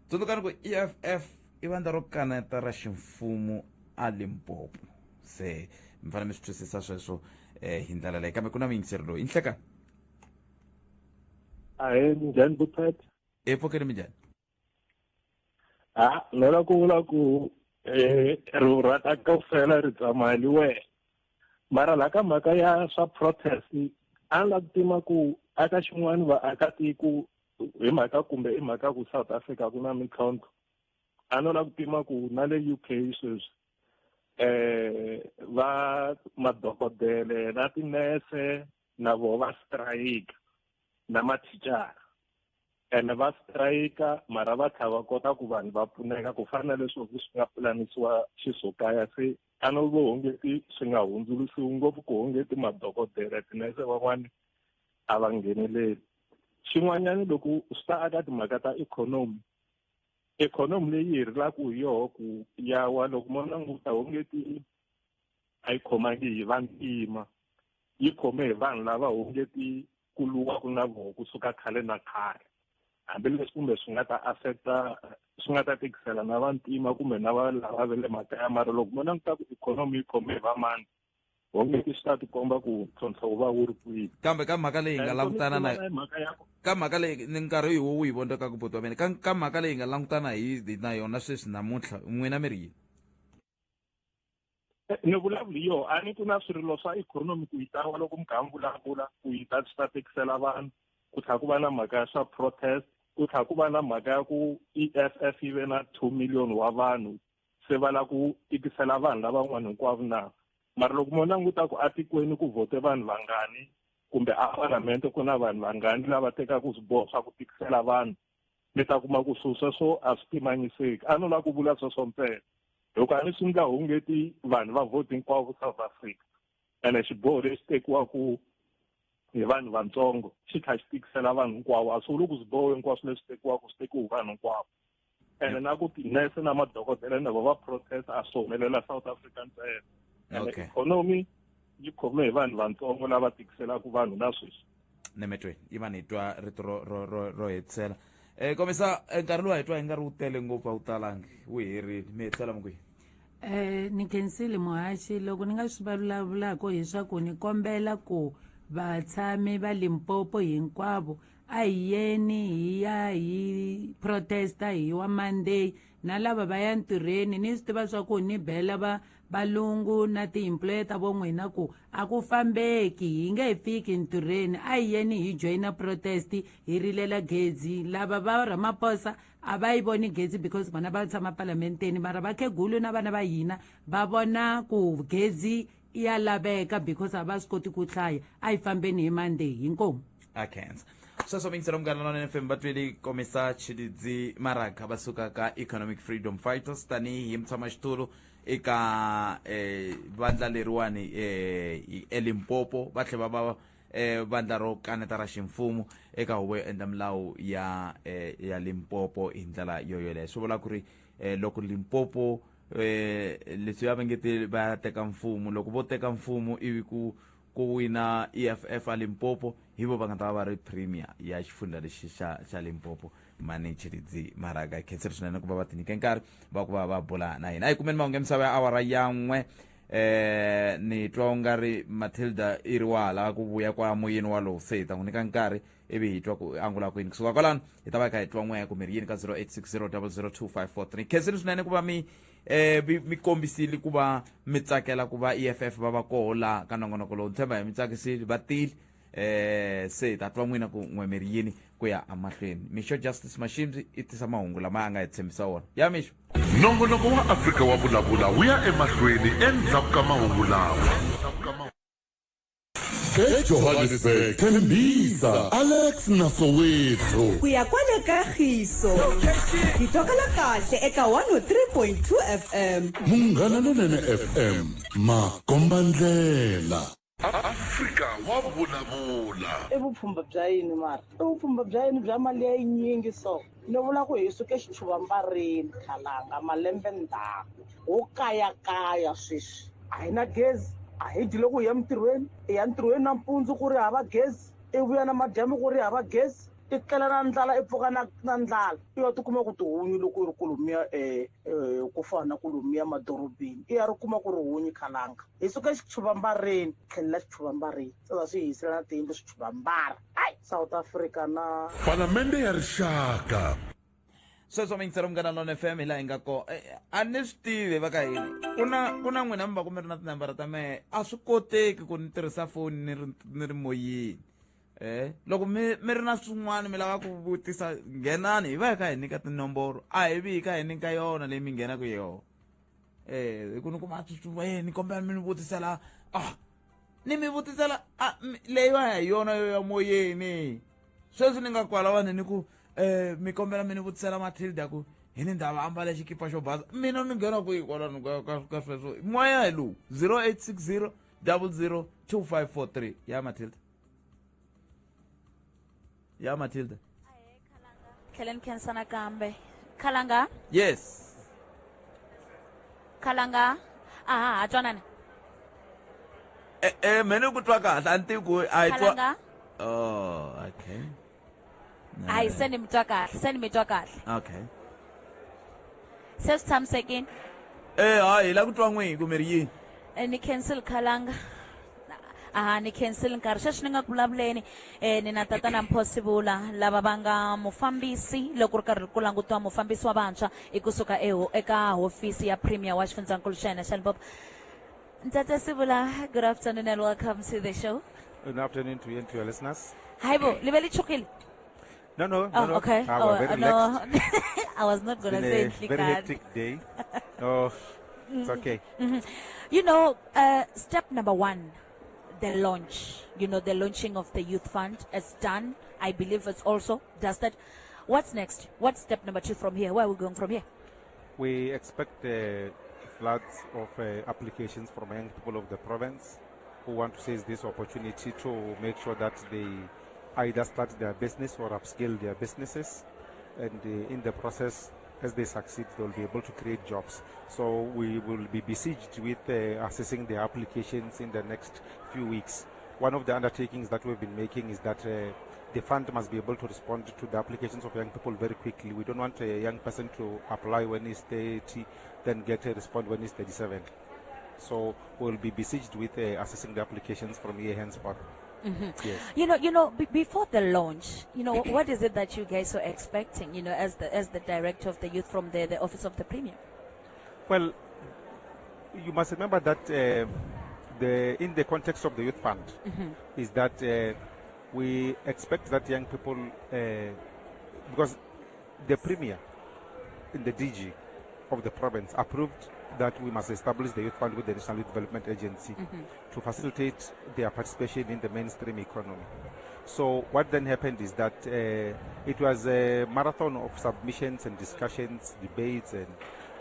Tsundzukani ku EFF i vandla ro kaneta ra ximfumo a Limpopo. Se mi fanele mi swi twisisa sweswo hi ndlela leyi, kambe ku na muyingiseri loyi. Inhleka. Ahee, minjhani Butpet? E pfukeni, minjhani? Ha, ni lava ku vula ku ri rata kaofela ri tsamaya le wena. Mara laha ka mhaka ya swa protest, a ni lava ku tima ku aka xin'wana vaakatiko hi mhaka kumbe i mhaka ku South Africa ku na mintlhontlho. A no lava ku tima ku na le UK sweswi va madokodele na tinese na voho va strike na mathicara, ene va strike mara va tlhela va kota ku vanhu va pfuneka ku fana na leswi swi nga pulanisiwa xisokaya. Se a no vo hongeti swi nga hundzulusiwi ngopfu ku hongeti madokodela tinese van'wani a va ngheneleli. Xin'wanyana loko swi ta aka timhaka ta ikhonomi, ikhonomi leyi hi rilaka hi yoho ku ya wa loko mo languta hongeti a yi khomangi hi vantima, yi khome hi vanhu lava hongeti ku lwiwaka na voho kusuka khale na khale, hambileswi kumbe swi nga ta affecta, swi nga ta tikisela na vantima kumbe na va lava va le makaya. Mara loko mo languta ku ikhonomi yi khome hi vamani, onge swi ta tikomba ku ntlhontlho wu va wu ri kwihi. Kambe ka mhaka leyi nga langutana na mhaka ya ka mhaka leyi ni nkarhi hi wo wu yi vonaka ku buti wa mina, ka mhaka leyi nga langutana hi na yona sweswi namuntlha, n'wina mi ri yini? Ni vulavuli yo a ni ku na swirilo swa ikhonomi ku yi tawa loko mi kha mi vulavula ku yi ta swi ta tikisela vanhu, ku tlhela ku va na mhaka ya swa protest, ku tlhela ku va na mhaka ya ku EFF yi ve na 2 million wa vanhu, se va lava ku tikisela vanhu lavan'wana hinkwavo na. Mara loko mo languta ku atikweni ku vote vanhu vangani, kumbe a parlamente ku na vanhu vangani lava tekaka swiboho swa ku tikisela vanhu, mi ta kuma ku swilo sweswo a swi pimanyiseki. A no lava ku vula sweswo ntsena, hikuva a ni swi ndla hungeti vanhu va vote hinkwavo South Africa, ene xiboho lexi tekiwaka hi vanhu vantsongo xi tlhela xi tikisela vanhu hinkwavo. A swi vuli ku swiboho hinkwaswo leswi tekiwaka swi tekiwa hi vanhu hinkwavo. Ene na ku tinese na madokodela na va protest a swi humelela South Africa ntsena. Ene ikhonomi yi khome hi vanhu vantsongo lava tikiselaka vanhu na sweswi. Nemetweni yi va ni twa rito ro hetisela. Komisa, nkarhi lowu a hi twa hi nga ri wu tele ngopfu, a wu talangi, wu herile. Mi hetisela mi kwihi? Ni khensile muhaxi. Loko ni nga swi vulavulaka hiswaku ni kombela ku vatshami va Limpopo hinkwavo a hi yeni hi ya hi protesta hi wa Monday, na lava va ya ntirhweni. Ni swi tiva swa ku ni bela va valungu na ti-employer ta vo n'wina ku a ku fambeki, hi nge he fiki ntirhweni. A hi yeni hi joyina protest, hi rilela gezi. Lava va Ramaphosa a va yi voni gezi because vona va tshama palamenteni, mara vakhegulu na vana va hina va vona ku gezi ya laveka because a va swi koti ku hlaya. A hi fambeni hi Monday, hinkomu. A khensa sweswo mingisela Munghana Lonene FM. Va tweli komisa Tshilidzi Maraka va suka ka Economic Freedom Fighters tanihi mutshamaxitulu eka vandla leriwani eLimpopo, va tlhela va va vandla ro kaneta ra ximfumo eka huvo yo endla milawu ya Limpopo hi ndlela yo yoleyo. Swi vula ku ri loko Limpopo leswi va nge va teka mfumo, loko vo teka mfumo ivi ku wina EFF a Limpopo, hi vo va nga ta va va ri premier ya xifundza lexi xa Limpopo. Mani Tshilidzi Maraka, khensile swinene ku va va tinyike nkarhi va ku va va bula na hina. A hi kumeni mahungu ya misava ya awara ya 1. Ni twa u nga ri Matilda i ri wa ha lava ku vuya kwa moyeni walowu, se hi ta n'wi nyika nkarhi ivi hi twa ku angula kwini. Kusuka kwalano hi ta va hi kha hi twa n'we ku mi ri yini ka 0860002543. Khensile swinene ku va mi kombisile ku va mi tsakela ku va EFF va va koho laha ka nongonoko lowu. Ni tshemba hi mi tsakisile, va tile. Se hi ta twa n'wina ku n'we mi ri yini ku ya emahlweni. Mixo Justice Mashimzi i tisa mahungu lama a nga hi tshembisa wona ya mixo. Nongonoko wa Afrika wa Vulavula wu ya emahlweni endzhaku ka mahungu lawa. EJohannesburg, Tembisa, Alex na Soweto. Ku ya kwale ka Giso. Hi twakala kahle eka 103.2 FM. Munghana Lonene FM, makombandlela. Afrika wa vulavula. I vupfhumba bya yini mara? I vupfhumba bya yini bya mali ya yinyingi so? Ni vula ku hi suke xitshuvambarini khalanga malembe ndzhaku. Ho kayakaya sweswi. A hi na gezi, a hi dyi loko hi ya mintirhweni, hi ya ntirhweni nampundzu ku ri hava gezi, i vuya na madyambu ku ri hava gezi, i tlela na ndlala, i pfuka na ndlala. I ya tikuma ku tihunyi loko u ri kolomiya, ku fana na kolomiya madorobeni, i ya ri kuma ku ri hunyi khalanga. Hi suka xitshuvambarini, tlhelela xitshuvambarini, se va swi hisela na tiyindlu switshuvambara. Ai, South Africa na Palamende ya Rixaka. Sweswo mingiselo Munghana Lone FM hi laha hi nga kona. A ni swi tivi va ka hina. Ku na n'wina mi va ku mi ri na tinambara ta mehe, a swi koteki ku ni tirhisa foni ni ri moyeni. Loko mi ri na swin'wana mi lava ku vutisa, nghenani hi va hi kha hi nyika tinomboro, a hi vi hi kha hi nyika yona leyi mi nghenaka hi yona. Hi ku ni kuma tsutsuma, ni kombela mi ni vutisela, ni mi vutisela, leyiwa hi yona yo ya moyeni. Sweswi ni nga kwalawani ni ku mi kombela mi ni vutisela Matilda ku hi ni ndhawu ambale xikipa xo basa, mina ni nghena kwihi kwalano ka sweswo? Moya hi lowu 0860 00 2543 ya Matilda. Ya Matilda. Tlhela ni khensa nakambe. Khalanga? Yes. Khalanga? Aha, ha twanana. Me ni ku twa kahle, a ni tivi ku a hi twa. Khalanga? Oh, okay. Hayi, se ni mi twa kahle, se ni mi twa kahle. Okay. Se swi tshamisekile? Eh, hayi, hi la ku twa n'wihi ku mi ri yini? Ni cancel khalanga. Aha, ni cancel nkarhi sweswi ni nga ku vulavuleni. Ni na tatana Mphosivula lava va nga mufambisi loko ri karhi ku langutiwa mufambisi wa vantshwa i kusuka eka hofisi ya premier wa xifundzankulu xa hina xa Limpopo. Ntate Sivula, good afternoon and welcome to the show. Good afternoon to you and to your listeners. Hayibo, libe li chukile? No, Oh, no. okay. Ah, Oh, we're very no. relaxed. I was not It's gonna been say a very Nhlikani. hectic day. No, it's okay. You know, step number one, the launch. You know, the launching of the Youth Fund is done. I believe it's also dusted. What's next? What's step number two from here? Where are we going from here? We expect floods of applications from young people of the province who want to seize this opportunity to make sure that they either start their business or upscale their businesses. And in the process, as they succeed, they'll be able to create jobs. So we will be besieged with assessing their applications in the next few weeks. One of the undertakings that we've been making is that the fund must be able to respond to the applications of young people very quickly. We don't want a young person to apply when he's 30, then get a response when he's 37. So we'll be besieged with assessing the applications from here henceforth. Yes. Before the launch, what is it that you guys were expecting, as the director of the youth from the Office of the Premier? Well, you must remember that in the context of the Youth Fund, is that we expect that young people, because the Premier in the DG of the province approved that we must establish the Youth Fund with the National Youth Development Agency to facilitate their participation in the mainstream economy. So what then happened is that it was a marathon of submissions and discussions, debates and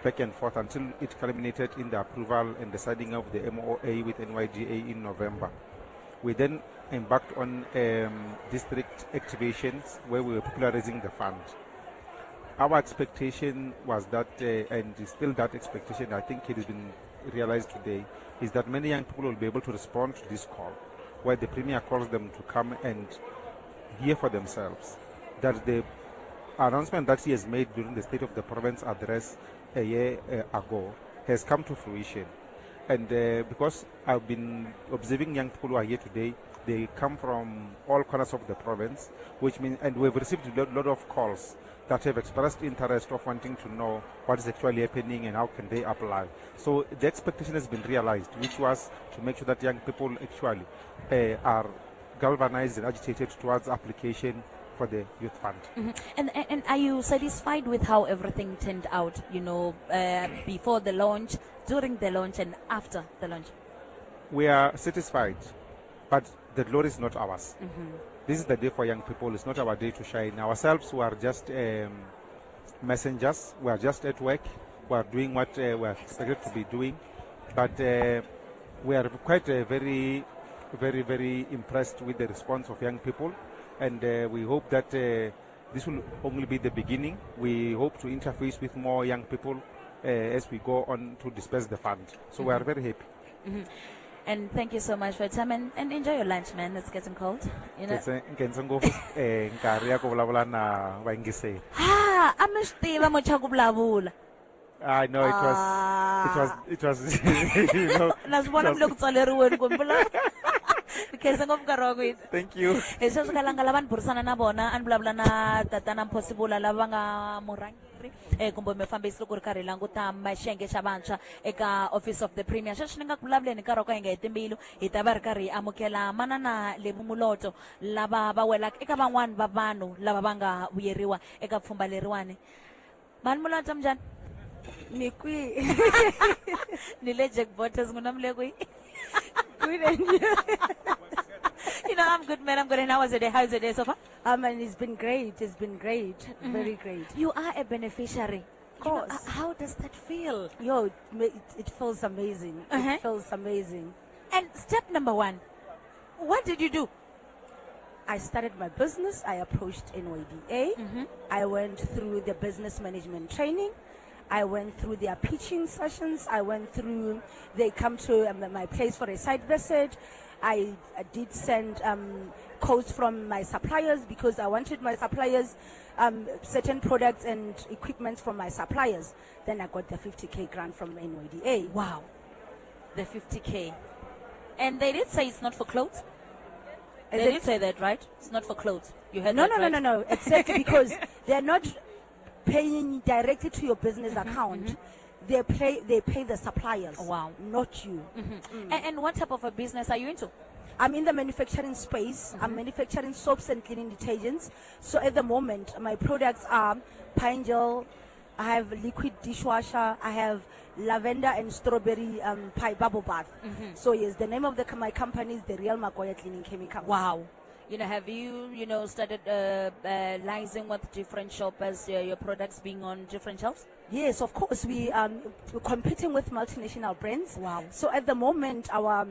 back and forth until it culminated in the approval and the signing of the MOA with NYDA in November. We then embarked on district activations where we were popularizing the fund. Our expectation was that, and still that expectation, I think it has been realized today, is that many young people will be able to respond to this call, where the Premier calls them to come and hear for themselves that the announcement that he has made during the State of the Province address a year ago has come to fruition. And because I've been observing young people who are here today, they come from all corners of the province, which means, and we've received a lot of calls that have expressed interest of wanting to know what is actually happening and how can they apply. So the expectation has been realized, which was to make sure that young people actually are galvanized and agitated towards application for the Youth Fund. And are you satisfied with how everything turned out, before the launch, during the launch, and after the launch? We are satisfied, but the glory is not ours. This is the day for young people. It's not our day to shine. Ourselves, we are just messengers. We are just at work. We are doing what we are expected to be doing. But we are quite very, very, very impressed with the response of young people. And we hope that this will only be the beginning. We hope to interface with more young people as we go on to disperse the fund. So we are very happy. And thank you so much for your time, and enjoy your lunch, man. It's getting cold. You know? Nkense ngopfu, nkarhi ya ku vulavula na vayingiseri. Ha, a mi swi tiva mo cha ku vulavula. I know it was, you know, Na swi vona it was mi le ku tswaleriweni kumbe vulavula. Ni khensa ngopfu nkarhi wa n'wina. Thank you. Hi sweswi kalanga lava ni burisana na vona, a ni vulavula na tatana Mphosivula lava va nga murhangeri kumbe mufambisi loko ri karhi hi languta maxenge xa vantshwa eka Office of the Premier. Sweswi ni nga ku vulavuleni nkarhi wa ku hi nga heti mbilu, hi ta va ri karhi hi amukela manana Lebo Moloto lava va welaka eka van'wani va vanhu lava va nga vuyeriwa eka pfhumba leriwani. Mhani Moloto, minjhani? Ni kwihi? Ni le Jack Botters, n'wina mi le kwihi? Good, and you? You know, I'm good, man. I'm good. And how was your day? How's your day so far? And it's been great. It's been great. Very great. You are a beneficiary. Of course. How does that feel? Yo, it feels amazing. It feels amazing. And step number one, what did you do? I started my business. I approached NYDA. I went through the business management training. I went through their pitching sessions. I went through, they come to my place for a site visit. I did send quotes from my suppliers because I wanted my suppliers certain products and equipment from my suppliers. Then I got the 50K grant from NYDA. Wow. The 50K. And they did say it's not for clothes? Is They it did say that, right? It's not for clothes. You heard No, that, no, no, right? no, no. Exactly, because they're not paying directly to your business account. They pay the suppliers. Wow. Not you. And what type of a business are you into? I'm in the manufacturing space. I'm manufacturing soaps and cleaning detergents. So at the moment, my products are pine gel, I have liquid dishwasher, I have lavender and strawberry pie bubble bath. So yes, the name of my company is the Real Magoya Cleaning Chemicals. Wow. You know, have you, you know, started liaising with different shoppers, your products being on different shelves? Yes, of course. We're competing with multinational brands. Wow. So at the moment, our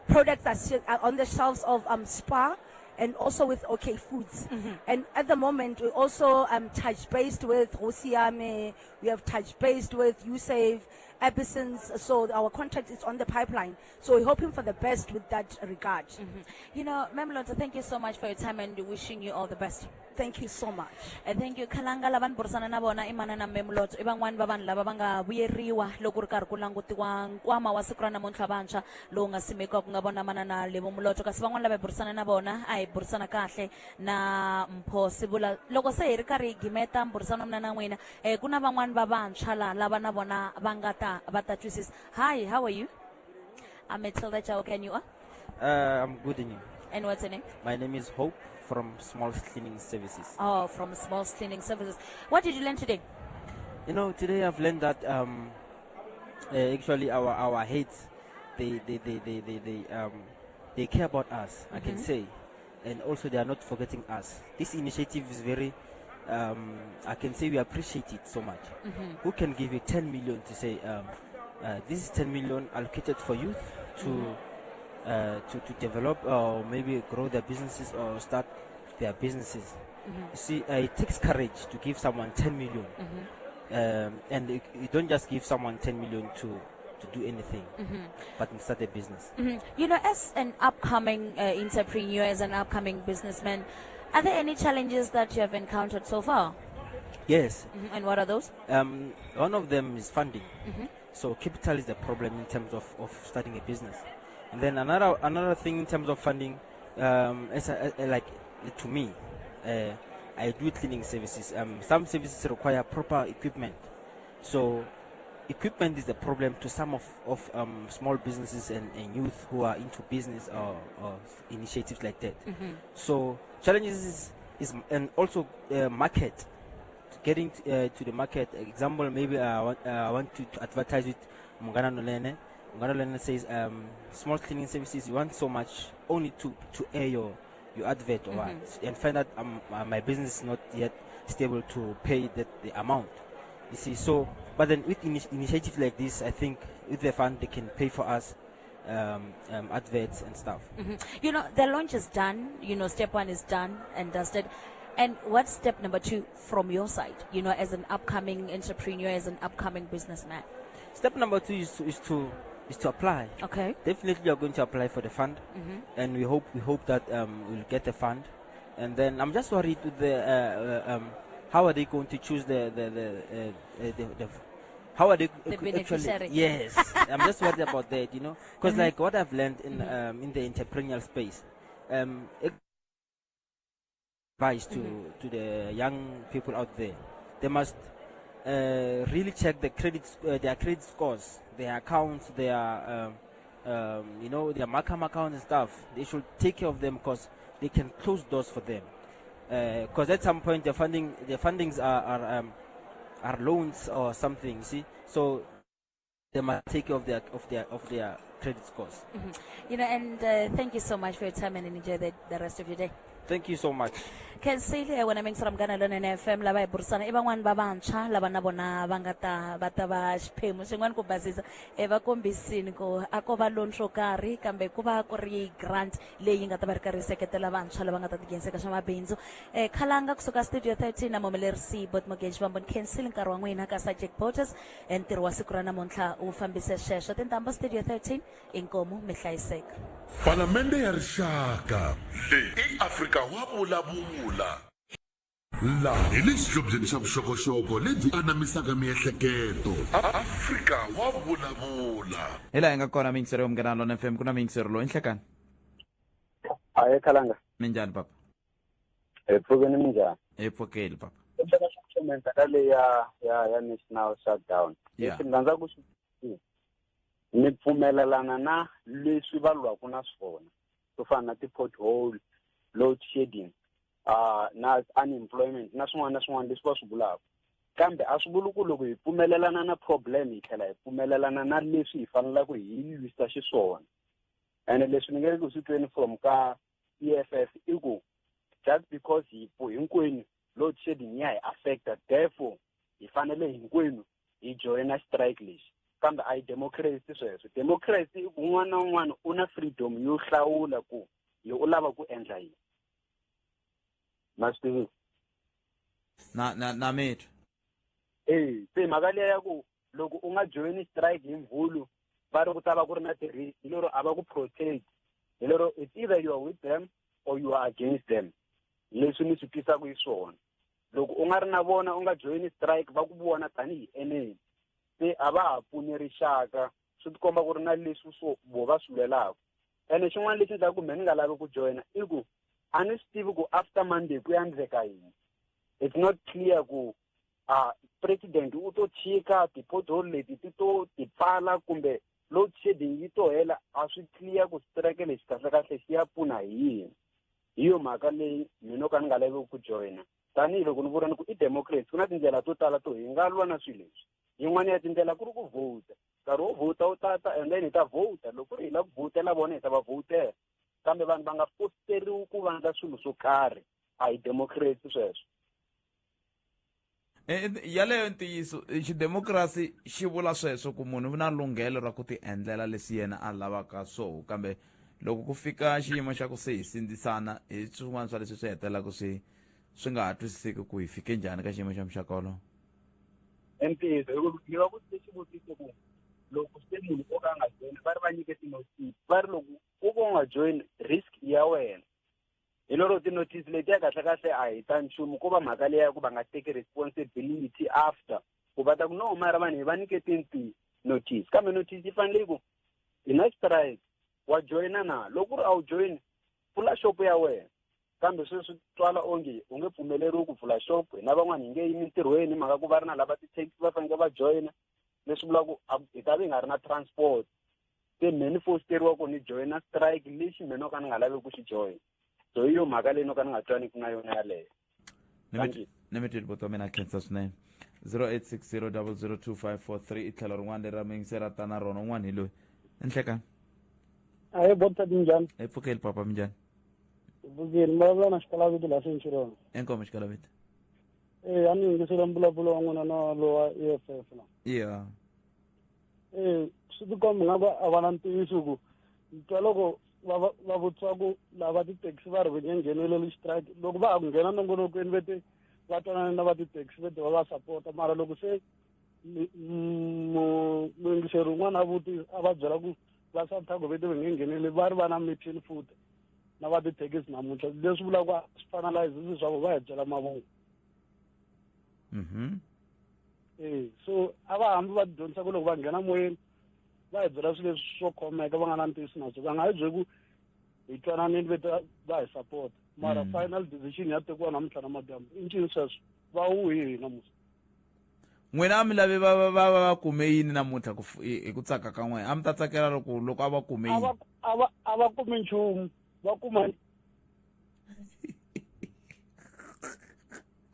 products are on the shelves of Spar and also with OK Foods. And at the moment, we also touch based with Rosiame, we have touch based with Usave, Ebbisons. So our contract is on the pipeline. So we're hoping for the best with that regard. You know, Ma'am Lotto, thank you so much for your time and wishing you all the best. Thank you so much. And thank you. Khalanga lava ni burisana na vona i manana Ma'am Lotto. I van'wani va vanhu lava va nga vuyeriwa loko ri karhi ku langutiwa nkwama wa siku ra namuntlha vantshwa lowu nga simekiwa ku nga vona manana Lebo Moloto. Kasi van'wani lava hi burisana na vona a hi burisana kahle na Mpho Sivula. Loko se hi ri karhi hi gimeta mburisano wa mina na n'wina, ku na van'wani va vantshwa la lava na vona va nga ta va ta twisisa. Hi, how are you? I'm Matilda Chauke, and you are? I'm good, and you? And what's your name? My name is Hope from Small Cleaning Services. Oh, from Small Cleaning Services. What did you learn today? You know, today I've learned that actually our heads, they care about us, I can say, and also they are not forgetting us. This initiative is very, I can say we appreciate it so much. Who can give you 10 million to say, this is 10 million allocated for youth to develop or maybe grow their businesses or start their businesses. You see, it takes courage to give someone 10 million. And you don't just give someone 10 million to do anything, but start a business. You know, as an upcoming entrepreneur, as an upcoming businessman, are there any challenges that you have encountered so far? Yes. And what are those? One of them is funding. So capital is the problem in terms of starting a business. And then another thing in terms of funding, is, like to me, I do cleaning services. Some services require proper equipment. So equipment is the problem to some of small businesses and youth who are into business or initiatives like that. So challenges is and also market. Getting to the market. Example, maybe I want to advertise with Munghana Lonene. Munghana Lonene says, small cleaning services, you want so much only to air your advert or what, and find out my business is not yet stable to pay the amount. You see, so, but then with initiatives like this, I think with the fund, they can pay for us adverts. You know, the launch is done, you know, step one is done and dusted. And what's step number two from your side, you know, as an upcoming entrepreneur, as an upcoming businessman? Step number two is to apply. Definitely we are going to apply for the fund, and we hope that we'll get the fund. And then I'm just worried with the how are they going to choose the how are they The actually beneficiary. Yes, I'm just worried about that, you know, because what I've learned in the entrepreneurial space, advice to the young people out there, they must really check their credit scores, their accounts, their Markham accounts. They should take care of them because they can close doors for them. Because at some point their fundings are loans or something. See, so they must take care of their credit scores. You know, and thank you so much for your time and enjoy the rest of your day. Thank you so much. Khensile wena mingisela Munghana Lonene FM lava hi burisana i van'wani va vantshwa lava na vona va nga ta va ta va xiphemu xin'wana ku basisa e va kombisini ku a ko va loan swo karhi kambe ku va ku ri grant leyi nga ta va ri karhi yi seketela vantshwa lava nga ta tinghenisa ka swa mabindzu e khalanga kusuka studio 13 na muhumelerisi Bot Mogeji va mboni khensile nkarhi wa n'wina ka Subject Voters e ntirho wa siku ra namuntlha wu fambise sweswo tintambo studio 13 Inkomu mi hlayiseka. Palamende ya Rixaka. Leyi i Afrika wa Vulavula. Laha hi le xihlobyeni xa vuxokoxoko lebyi anamisaka miehleketo. Afrika wa Vulavula. Hi laha hi nga kona miyingiseri yo Munghana Lona FM ku na miyingiseri loyi nhlekani. Ahe khalanga. Minjhani papa? Hi pfukeni minjhani? Hi pfukile papa. Comment ka leyi ya ya ya national shutdown. Leswi ni rhandza ku swi ni pfumelelana na leswi va lwaka na swona swo fana na ti-pothole load shedding na unemployment na swin'wana na swin'wana leswi va swi vulaka kambe a swi vuli ku loko hi pfumelelana na problem hi tlhela hi pfumelelana na leswi hi fanelaka hi lwisa xiswona ene leswi ni nge ri ku swi tweni from ka EFF i ku just because hi hinkwenu load shedding ya hi affecta therefore hi fanele hinkwenu hi joyina strike lexi kambe a yi democracy sweswo democracy i ku un'wana na un'wana u na freedom yo hlawula ku ye u lava ku endla yini ma swi tivisa na na na mitwa e se mhaka liya ya ku loko u nga joyini strike hi mvhulu va ri ku ta va ku ri na ti-risk hi lero a va ku protect hi lero it's either you are with them or you are against them leswi ni swi twisaka hi swona loko u nga ri na vona u nga joyini strike va ku vona tanihi enemy se a va ha pfuni rixaka swi tikomba ku ri na leswi swo vo va swi lwelaka ene xin'wana lexi endlaka ku me ni nga lavi ku joyina i ku a ni swi tivi ku after Monday ku ya endleka yini it's not clear ku a president u to chika ti-pothole leti ti to ti pfala kumbe load shedding yi to hela a swi clear ku strike lexi kahlekahle xi ya pfuna hi yini hi yo mhaka leyi mina ka ni nga lavi ku joyina tanihiloko ni vula ni ku i democracy ku na tindlela to tala to hi nga lwa na swilo leswi yin'wana ya tindlela ku ri ku vhota nkarhi wo vhota wu tata and then hi ta vhota loko ku ri hi lava ku vhotela vona hi ta va vhotela kambe vanhu va nga fosteriwi ku vandla swilo swo karhi a hi democracy sweswo E, e, yaleyo ntiyiso xidemokirasi xi vula sweswo ku munhu u na lunghelo ra ku ti endlela leswi yena a lavaka swoho kambe loko ku fika xiyimo xa ku se hi sindzisana hi swin'wana swa leswi swi hetelelaka swi swi nga ha twisiseki ku hi fike njhani ka xiyimo xa muxaka wolowo ntiyiso hi ku ni va vutise xivutiso ku loko se munhu o ka a nga joyini va ri va nyike ti-notice va ri loko u ka u nga joyini risk ya wena hi lero ti-notice letiya kahlekahle a hi ta nchumu ko va mhaka leya ku va nga teki responsibility after ku va ta ku no mara vanhu hi va nyiketini ti-notice kambe notice yi fanele yi ku hi na strike wa joyina na loko ku ri a wu joyini pfula xopo ya wena kambe sweswi twala onge u nge pfumeleriwi ku pfula shop hina van'wana hi nge yi mintirhweni hi mhaka ku va ri na lava ti-taxi va fanekele va joyina leswi vulaka ku hi ta va hi nga ri na transport se me ni fositeriwa ku ni joyina strike lexi me no ka ni nga lavi ku xi joyina so hi yo mhaka leyi no ka ni nga twaniki na yona yaleyo ni mi twile buti wa mina khensa swinene 0860002543 i tlhelo rin'wana leri ra muyingiseri a ta na rona un'wana hi loyi enhlekani ahe bota minjhani hi pfukeli papa minjhani pfukeli mi vulavula na xikalavito laha Centurion inkomu xikalavito e a ni yingisela mbulavulo wa n'wina na lowa E F F na yeah e swi tikomba nga ku a va na ntiyiso ku ni twa loko va va va vutisiwa ku lava tithekisi va ri va nge ngheneleli xitrike loko va ha ku nghena nongonokweni ve te va twanana na va tithekisi ve te va va sapota mara loko se muyingiseri un'wana a vuti a va byela ku va Santaco ve te va nge ngheneli va ri va na meeting futhi na va tithekisi namuntlha leswi vulaka ku a swi finalize leswaku va hi byela mavunwa E so a va hambi va dyondzisa ku loko va nghena moyeni va hi byela swilo leswi swo khomeka va nga na ntiyiso na swona va nga hi byeli ku hi twananini ve va hi support mara final decision ya tekiwa namuntlha na madyambu i ncini sweswo va wu hi hina musa n'wina a mi lavi va va va va kume yini namuntlha ku hi ku tsaka ka n'wina a mi ta tsakela loko loko a va kume yini a va a va kumi nchumu va kuma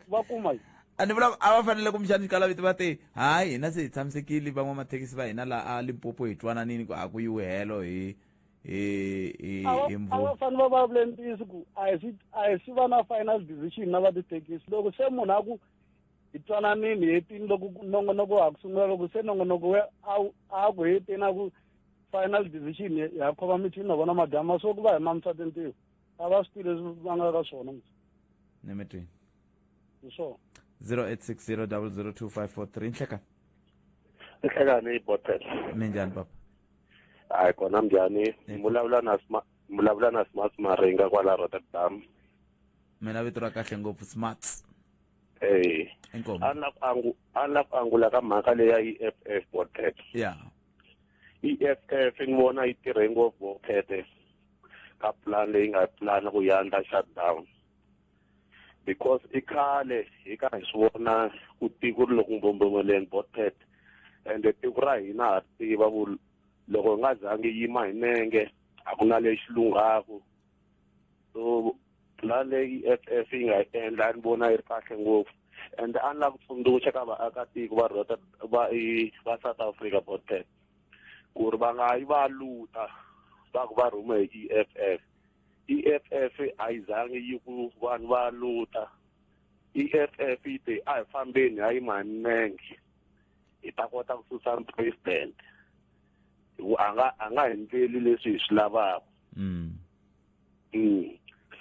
va kuma a ni vula a va fanele kumbexani xikalaviti va te hayi hina se hi tshamisekile van'wamathekisi va hina laha a Limpopo hi twananini ku a ku yiwi helo hi Hi A va fanele va vulavule ntiyiso ku a hi swi va na final decision na va tithekisi. Loko se munhu a ku hi twananini hetini, loko nongonoko wa ha ku sungula, loko se nongonoko a ku hetini a ku final decision ya khoma michini na vona magama, so ku va hi mamisa tintiho a va swi tivi leswi va nga ka swona. Nemetweni hi swona. 0860 002543. Nhleka. Nhlekani botel. Minjhani papa? Hayi kona, njhani? Vulavula na Smart Maringa kwala Rotterdam. Mina vito ra kahle ngopfu Smarts. Eh. Inkomu. A na ku angula ka mhaka leyi ya EFF botel. EFF ni vona yi tirhe ngopfu botel ka plan leyi nga plan ku ya endla shutdown. Because i khale hi ka hi swi vona ku tiko ri loko mbombomeleni botel, ende tiko ra hina ha tiva ku loko hi nga zangi yima hi nenge a ku na lexi lunghaku. So plan leyi EFF yi nga yi endla ni vona yi ri kahle ngopfu, ende a ni lava ku tsundzuxa ka vaakatiko va va South Africa botel ku ri va nga yi va luta va ku va rhume hi EFF. EFF a yi zangi yi ku vanhu va luta. EFF yi te a hi fambeni ha yima hi minenge hi ta kota ku susa president, hi ku a nga hi ndleli leswi hi swi lavaka.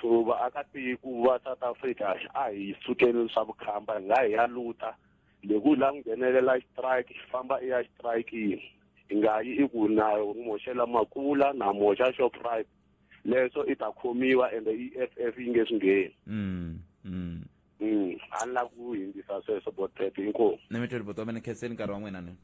So vaakatiko va South Africa a hi sukeni swa vukhamba, hi nga hi ya luta. Loko u lava ku nghenelela strike, famba i ya strike-ini, hi nga yi i ku na moxela makula na moxa Shoprite, leswo i ta khomiwa ende EFF yi nge swi ngheni. A ni lava ku hindzisa sweswo botet, inkomu. Ni mi tweli buti wa mina, khenseni nkarhi wa n'wina ni.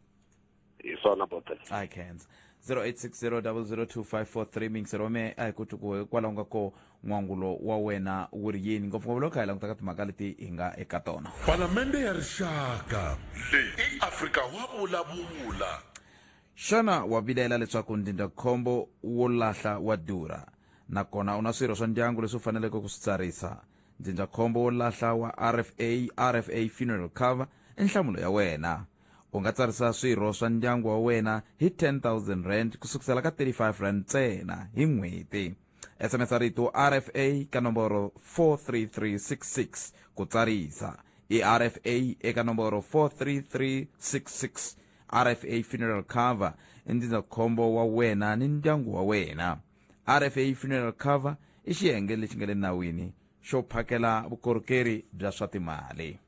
Hi swona botet. I khensa. 0860 002543 mingisero wa mehe a hi ku twi ku hikwalaho nga ko n'wangulo wa wena wu ri yini, ngopfungopfu loko hi languta ka timhaka leti hi nga eka tona. Palamende ya Rixaka. Leyi i Afrika wa vulavula. Xana wa vilela leswaku ndzindzakhombo wo lahla wa durha, nakona u na swirho swa ndyangu leswi u faneleke ku swi tsarisa? Ndzindzakhombo wo lahla wa RFA, RFA Funeral Cover i nhlamulo ya wena. U nga tsarisa swirho swa ndyangu wa wena hi 10000 rand ku sukisela ka 35 rand ntsena hi n'hweti. SMS rito RFA ka nomboro 43366 ku tsarisa. I RFA eka nomboro 43366. RFA Funeral Cover i ndzindzakhombo wa wena ni ndyangu wa wena. RFA Funeral Cover i xiyenge lexi nga le nawini xo phakela vukorhokeri bya swa timali.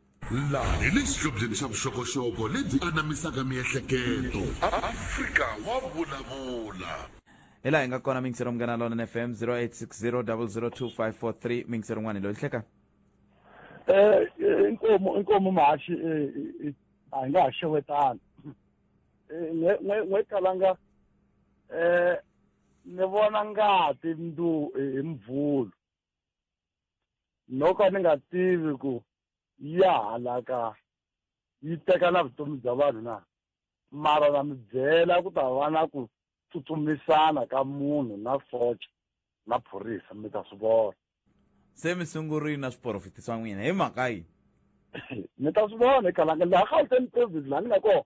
Laha hi le xihlobyeni xa vuxokoxoko lebyi anamisaka miehleketo. Afrika wa vulavula. Hi laha hi nga kona mingisero Munghana Lonene FM 0860 002543. Mingisero n'wana loyi hleka. Inkomu mahaxi a hi nga ha xewetani. N'we kalanga ni vona ngati ndu hi mvulu. No ka ni nga tivi ku ya halaka yi teka na vutomi bya vanhu na, mara na mi byela ku ta va na ku tsutsumisana ka munhu na socha na phorisa, mi ta swi vona. Se mi sungurile na swiporofiti swa n'wina hi mhaka yini? Mi ta swi vona ekalanga laha Gauteng province laha ni nga kona.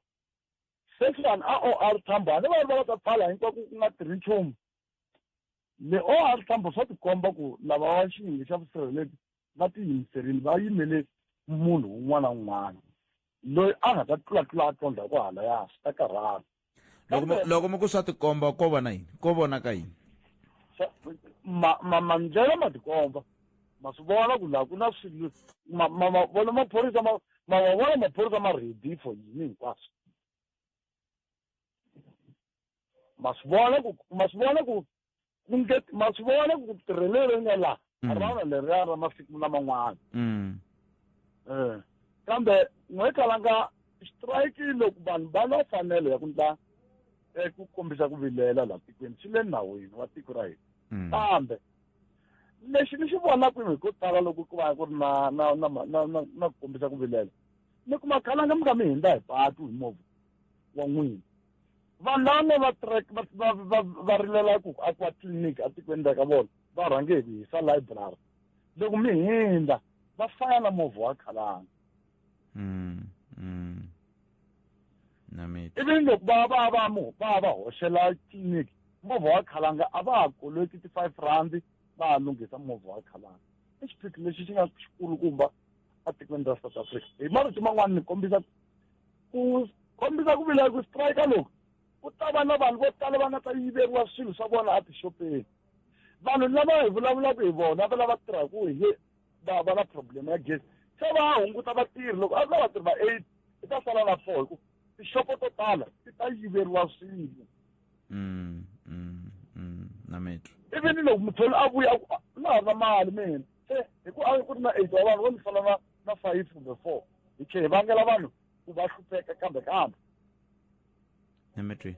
Sweswiwani a OR Tambo a ni va ri va ta pfala hinkwako ku nga tirhi nchumu. Le OR Tambo swa tikomba ku lava va xiyenge xa vusirheleti va tiyimiserile, va yimele munhu un'wana na un'wana loyi a nga ta tlulatlula a tlondla ku halaya swi ta karhala. Loko mi ku swa tikomba ko vona yini? Ko vona ka yini? Mandlela ma tikomba, ma swi vona ku laha ku na swilo, ma vona maphorisa ma ma vona maphorisa ma ready for yini hinkwaswo. Ma swi vona ku, ma swi vona ku, ku nge, ma swi vona ku tirhele leri nga laha, a ra leriya ra masiku laman'wana. Kambe n'we kalanga strike loko vanhu va na fanelo ya ku ndla ku kombisa ku vilela laha tikweni, swi le nawini wa tiko ra hina. Kambe lexi ni xi vonaka hi ko tala loko ku va ku ri na na na na na na ku kombisa ku vilela, ni kuma kalanga mi nga mi hindza hi patu hi movha wa n'wina. Vanhu lava nga va trek va rilela ku akiwa tliliniki etikweni ra ka vona, va rhange hi ku hisa library. Loko mi hindza va faya na movha wa khalanga. Ivi loko va va va mu va va hoxela tliliniki, Movha wa khalanga a va ha koloti ti-5 rand va ha lunghisa movha wa khalanga. I xiphiqo lexi xi nga xikulukumba etikweni ra South Africa. Hi marito man'wani ni kombisa ku kombisa ku vila ku strike loku ku ta va na vanhu vo tala va nga ta yiveriwa swilo swa vona etixopeni. Vanhu lava hi vulavulaka hi vona va lava tirhaka hi va va na problem ya gezi se va hunguta vatirhi loko a ri na vatirhi va 8 i ta sala na 4 hi ku tixopo to tala ti ta yiveriwa swilo. Na mitwa Even loko mutholi a vuya a ku na ha ri na mali mina se hi ku a ku ri na 8 wa vanhu vo ni sala na 5 kumbe 4 hi tlhe hi vangela vanhu ku va hlupheka kambe kambe. Na mitwi.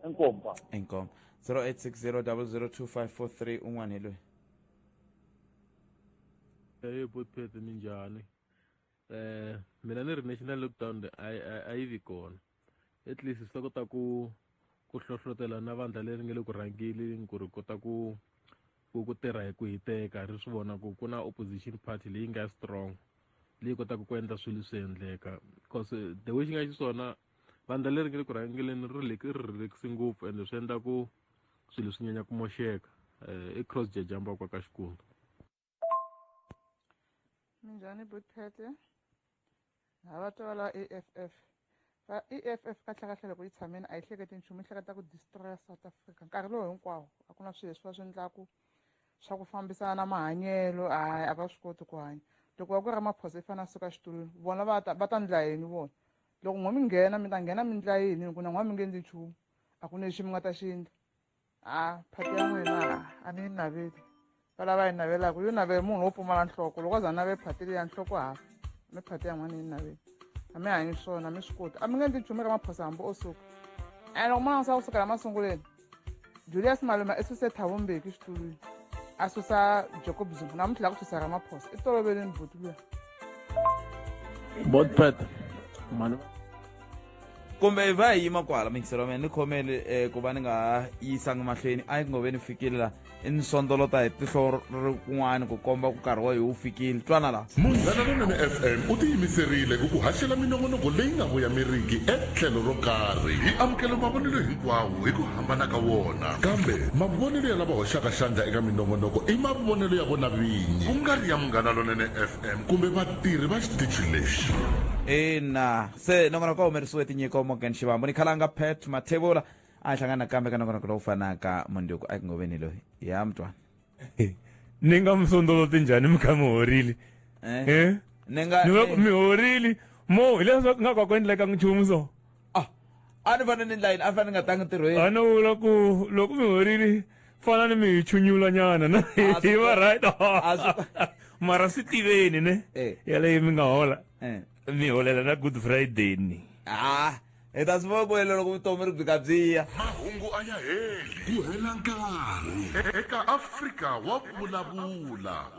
Inkomu pa. Inkomu. 0860002543 un'wana hi loyi. Hey Botpet minjhani? Mina ni ri national lockdown a yi vi kona. At least swi ta kota ku hlohlotela na vandla leri nga le ku rhangeleni ku ri kota ku tirha hi ku hiteka ri swi vona ku ku na opposition party leyi nga strong leyi kotaka ku endla swilo swi endleka because the way xi nga xiswona vandla leri nga le ku rhangeleni ri relax ngopfu ende swi endla ku swilo swi nyanya ku moxeka. I cross jajamba kwa ka xikulu. Minjhani Botpete? Ha va twa la EFF. Va EFF kahle kahle loko yi tshamile a yi hleketi nchumu, yi hleketa ku destroy South Africa. Nkarhi lowu hinkwawo a ku na swilo leswi va swi endlaku swa ku fambisana na mahanyelo, hayi a va swi koti ku hanya. Loko va ku Ramaphosa i fanele a suka xitulwini, vona va ta ndla yini vona? Loko n'we mi nghena mi ta nghena mi ndla yini? Ku na n'we mi nge endli nchumu, a ku na lexi mi nga ta xi endla. A phati ya n'wina a ni yi naveli. Va lava yi navelaka yo navela munhu wo pfumala nhloko. Loko a za a navela phati leyi ya nhloko hava, mi phati ya n'wina yi naveli. A mi hanyi swona, a mi swi koti. A mi nge endli nchumu Ramaphosa hambi o suka. Ene loko mo langusa kusukela masunguleni, Julius Malema i suse Thabo Mbeki xitulwini, a susa Jacob Zuma, namuntlha la ku susa Ramaphosa. I toloveleni buti luya. Botpet mani kumbe va hi yima kwala mingiselo wa mina ni khomele ku va ni nga yisangi mahlweni a yi ngo ve ni fikile la i ni sondolota hi tihlo ri kun'wani ku komba ku nkarhi wa hi wu fikile twana la. Munghana Lonene FM u tiyimiserile ku ku haxela minongonoko leyi nga voyameriki etlhelo ro karhi. Hi amukela mavonelo hinkwawo hi ku hambana ka wona, kambe mavonelo ya lava hoxaka xandla eka minongonoko i mavonelo ya vona vinyi, ku nga ri ya Munghana Lonene FM kumbe vatirhi va xitichi lexi. Ina, se nongonoko wu humerisiwe tinyiko Morgan Xivambu ni khalanga Pat Mathebula. A hi hlangana nakambe ka nongonoko lowu fanaka mundzuku a ku ngoveni loyi ya mutwana. Ni nga mi sondoloti njhani mi kha mi horile? Ni nga Ni va ku mi horile mo hileswaku nga ka ku endleka nchumu so. A ni fanele ni ndla yini? A ni fanele ni nga tangi ntirhweni. A ni vula ku loko mi horile fana ni mi hi chunyula nyana na hi va right. Mara swi tiveni ne yaleyo mi nga hola mi holela na Good Friday ni. Hi ta swi vona ku loko vutomi ri byi ka byi ya. Mahungu a ya heli ku hela nkarhi eka Afrika wa vulavula.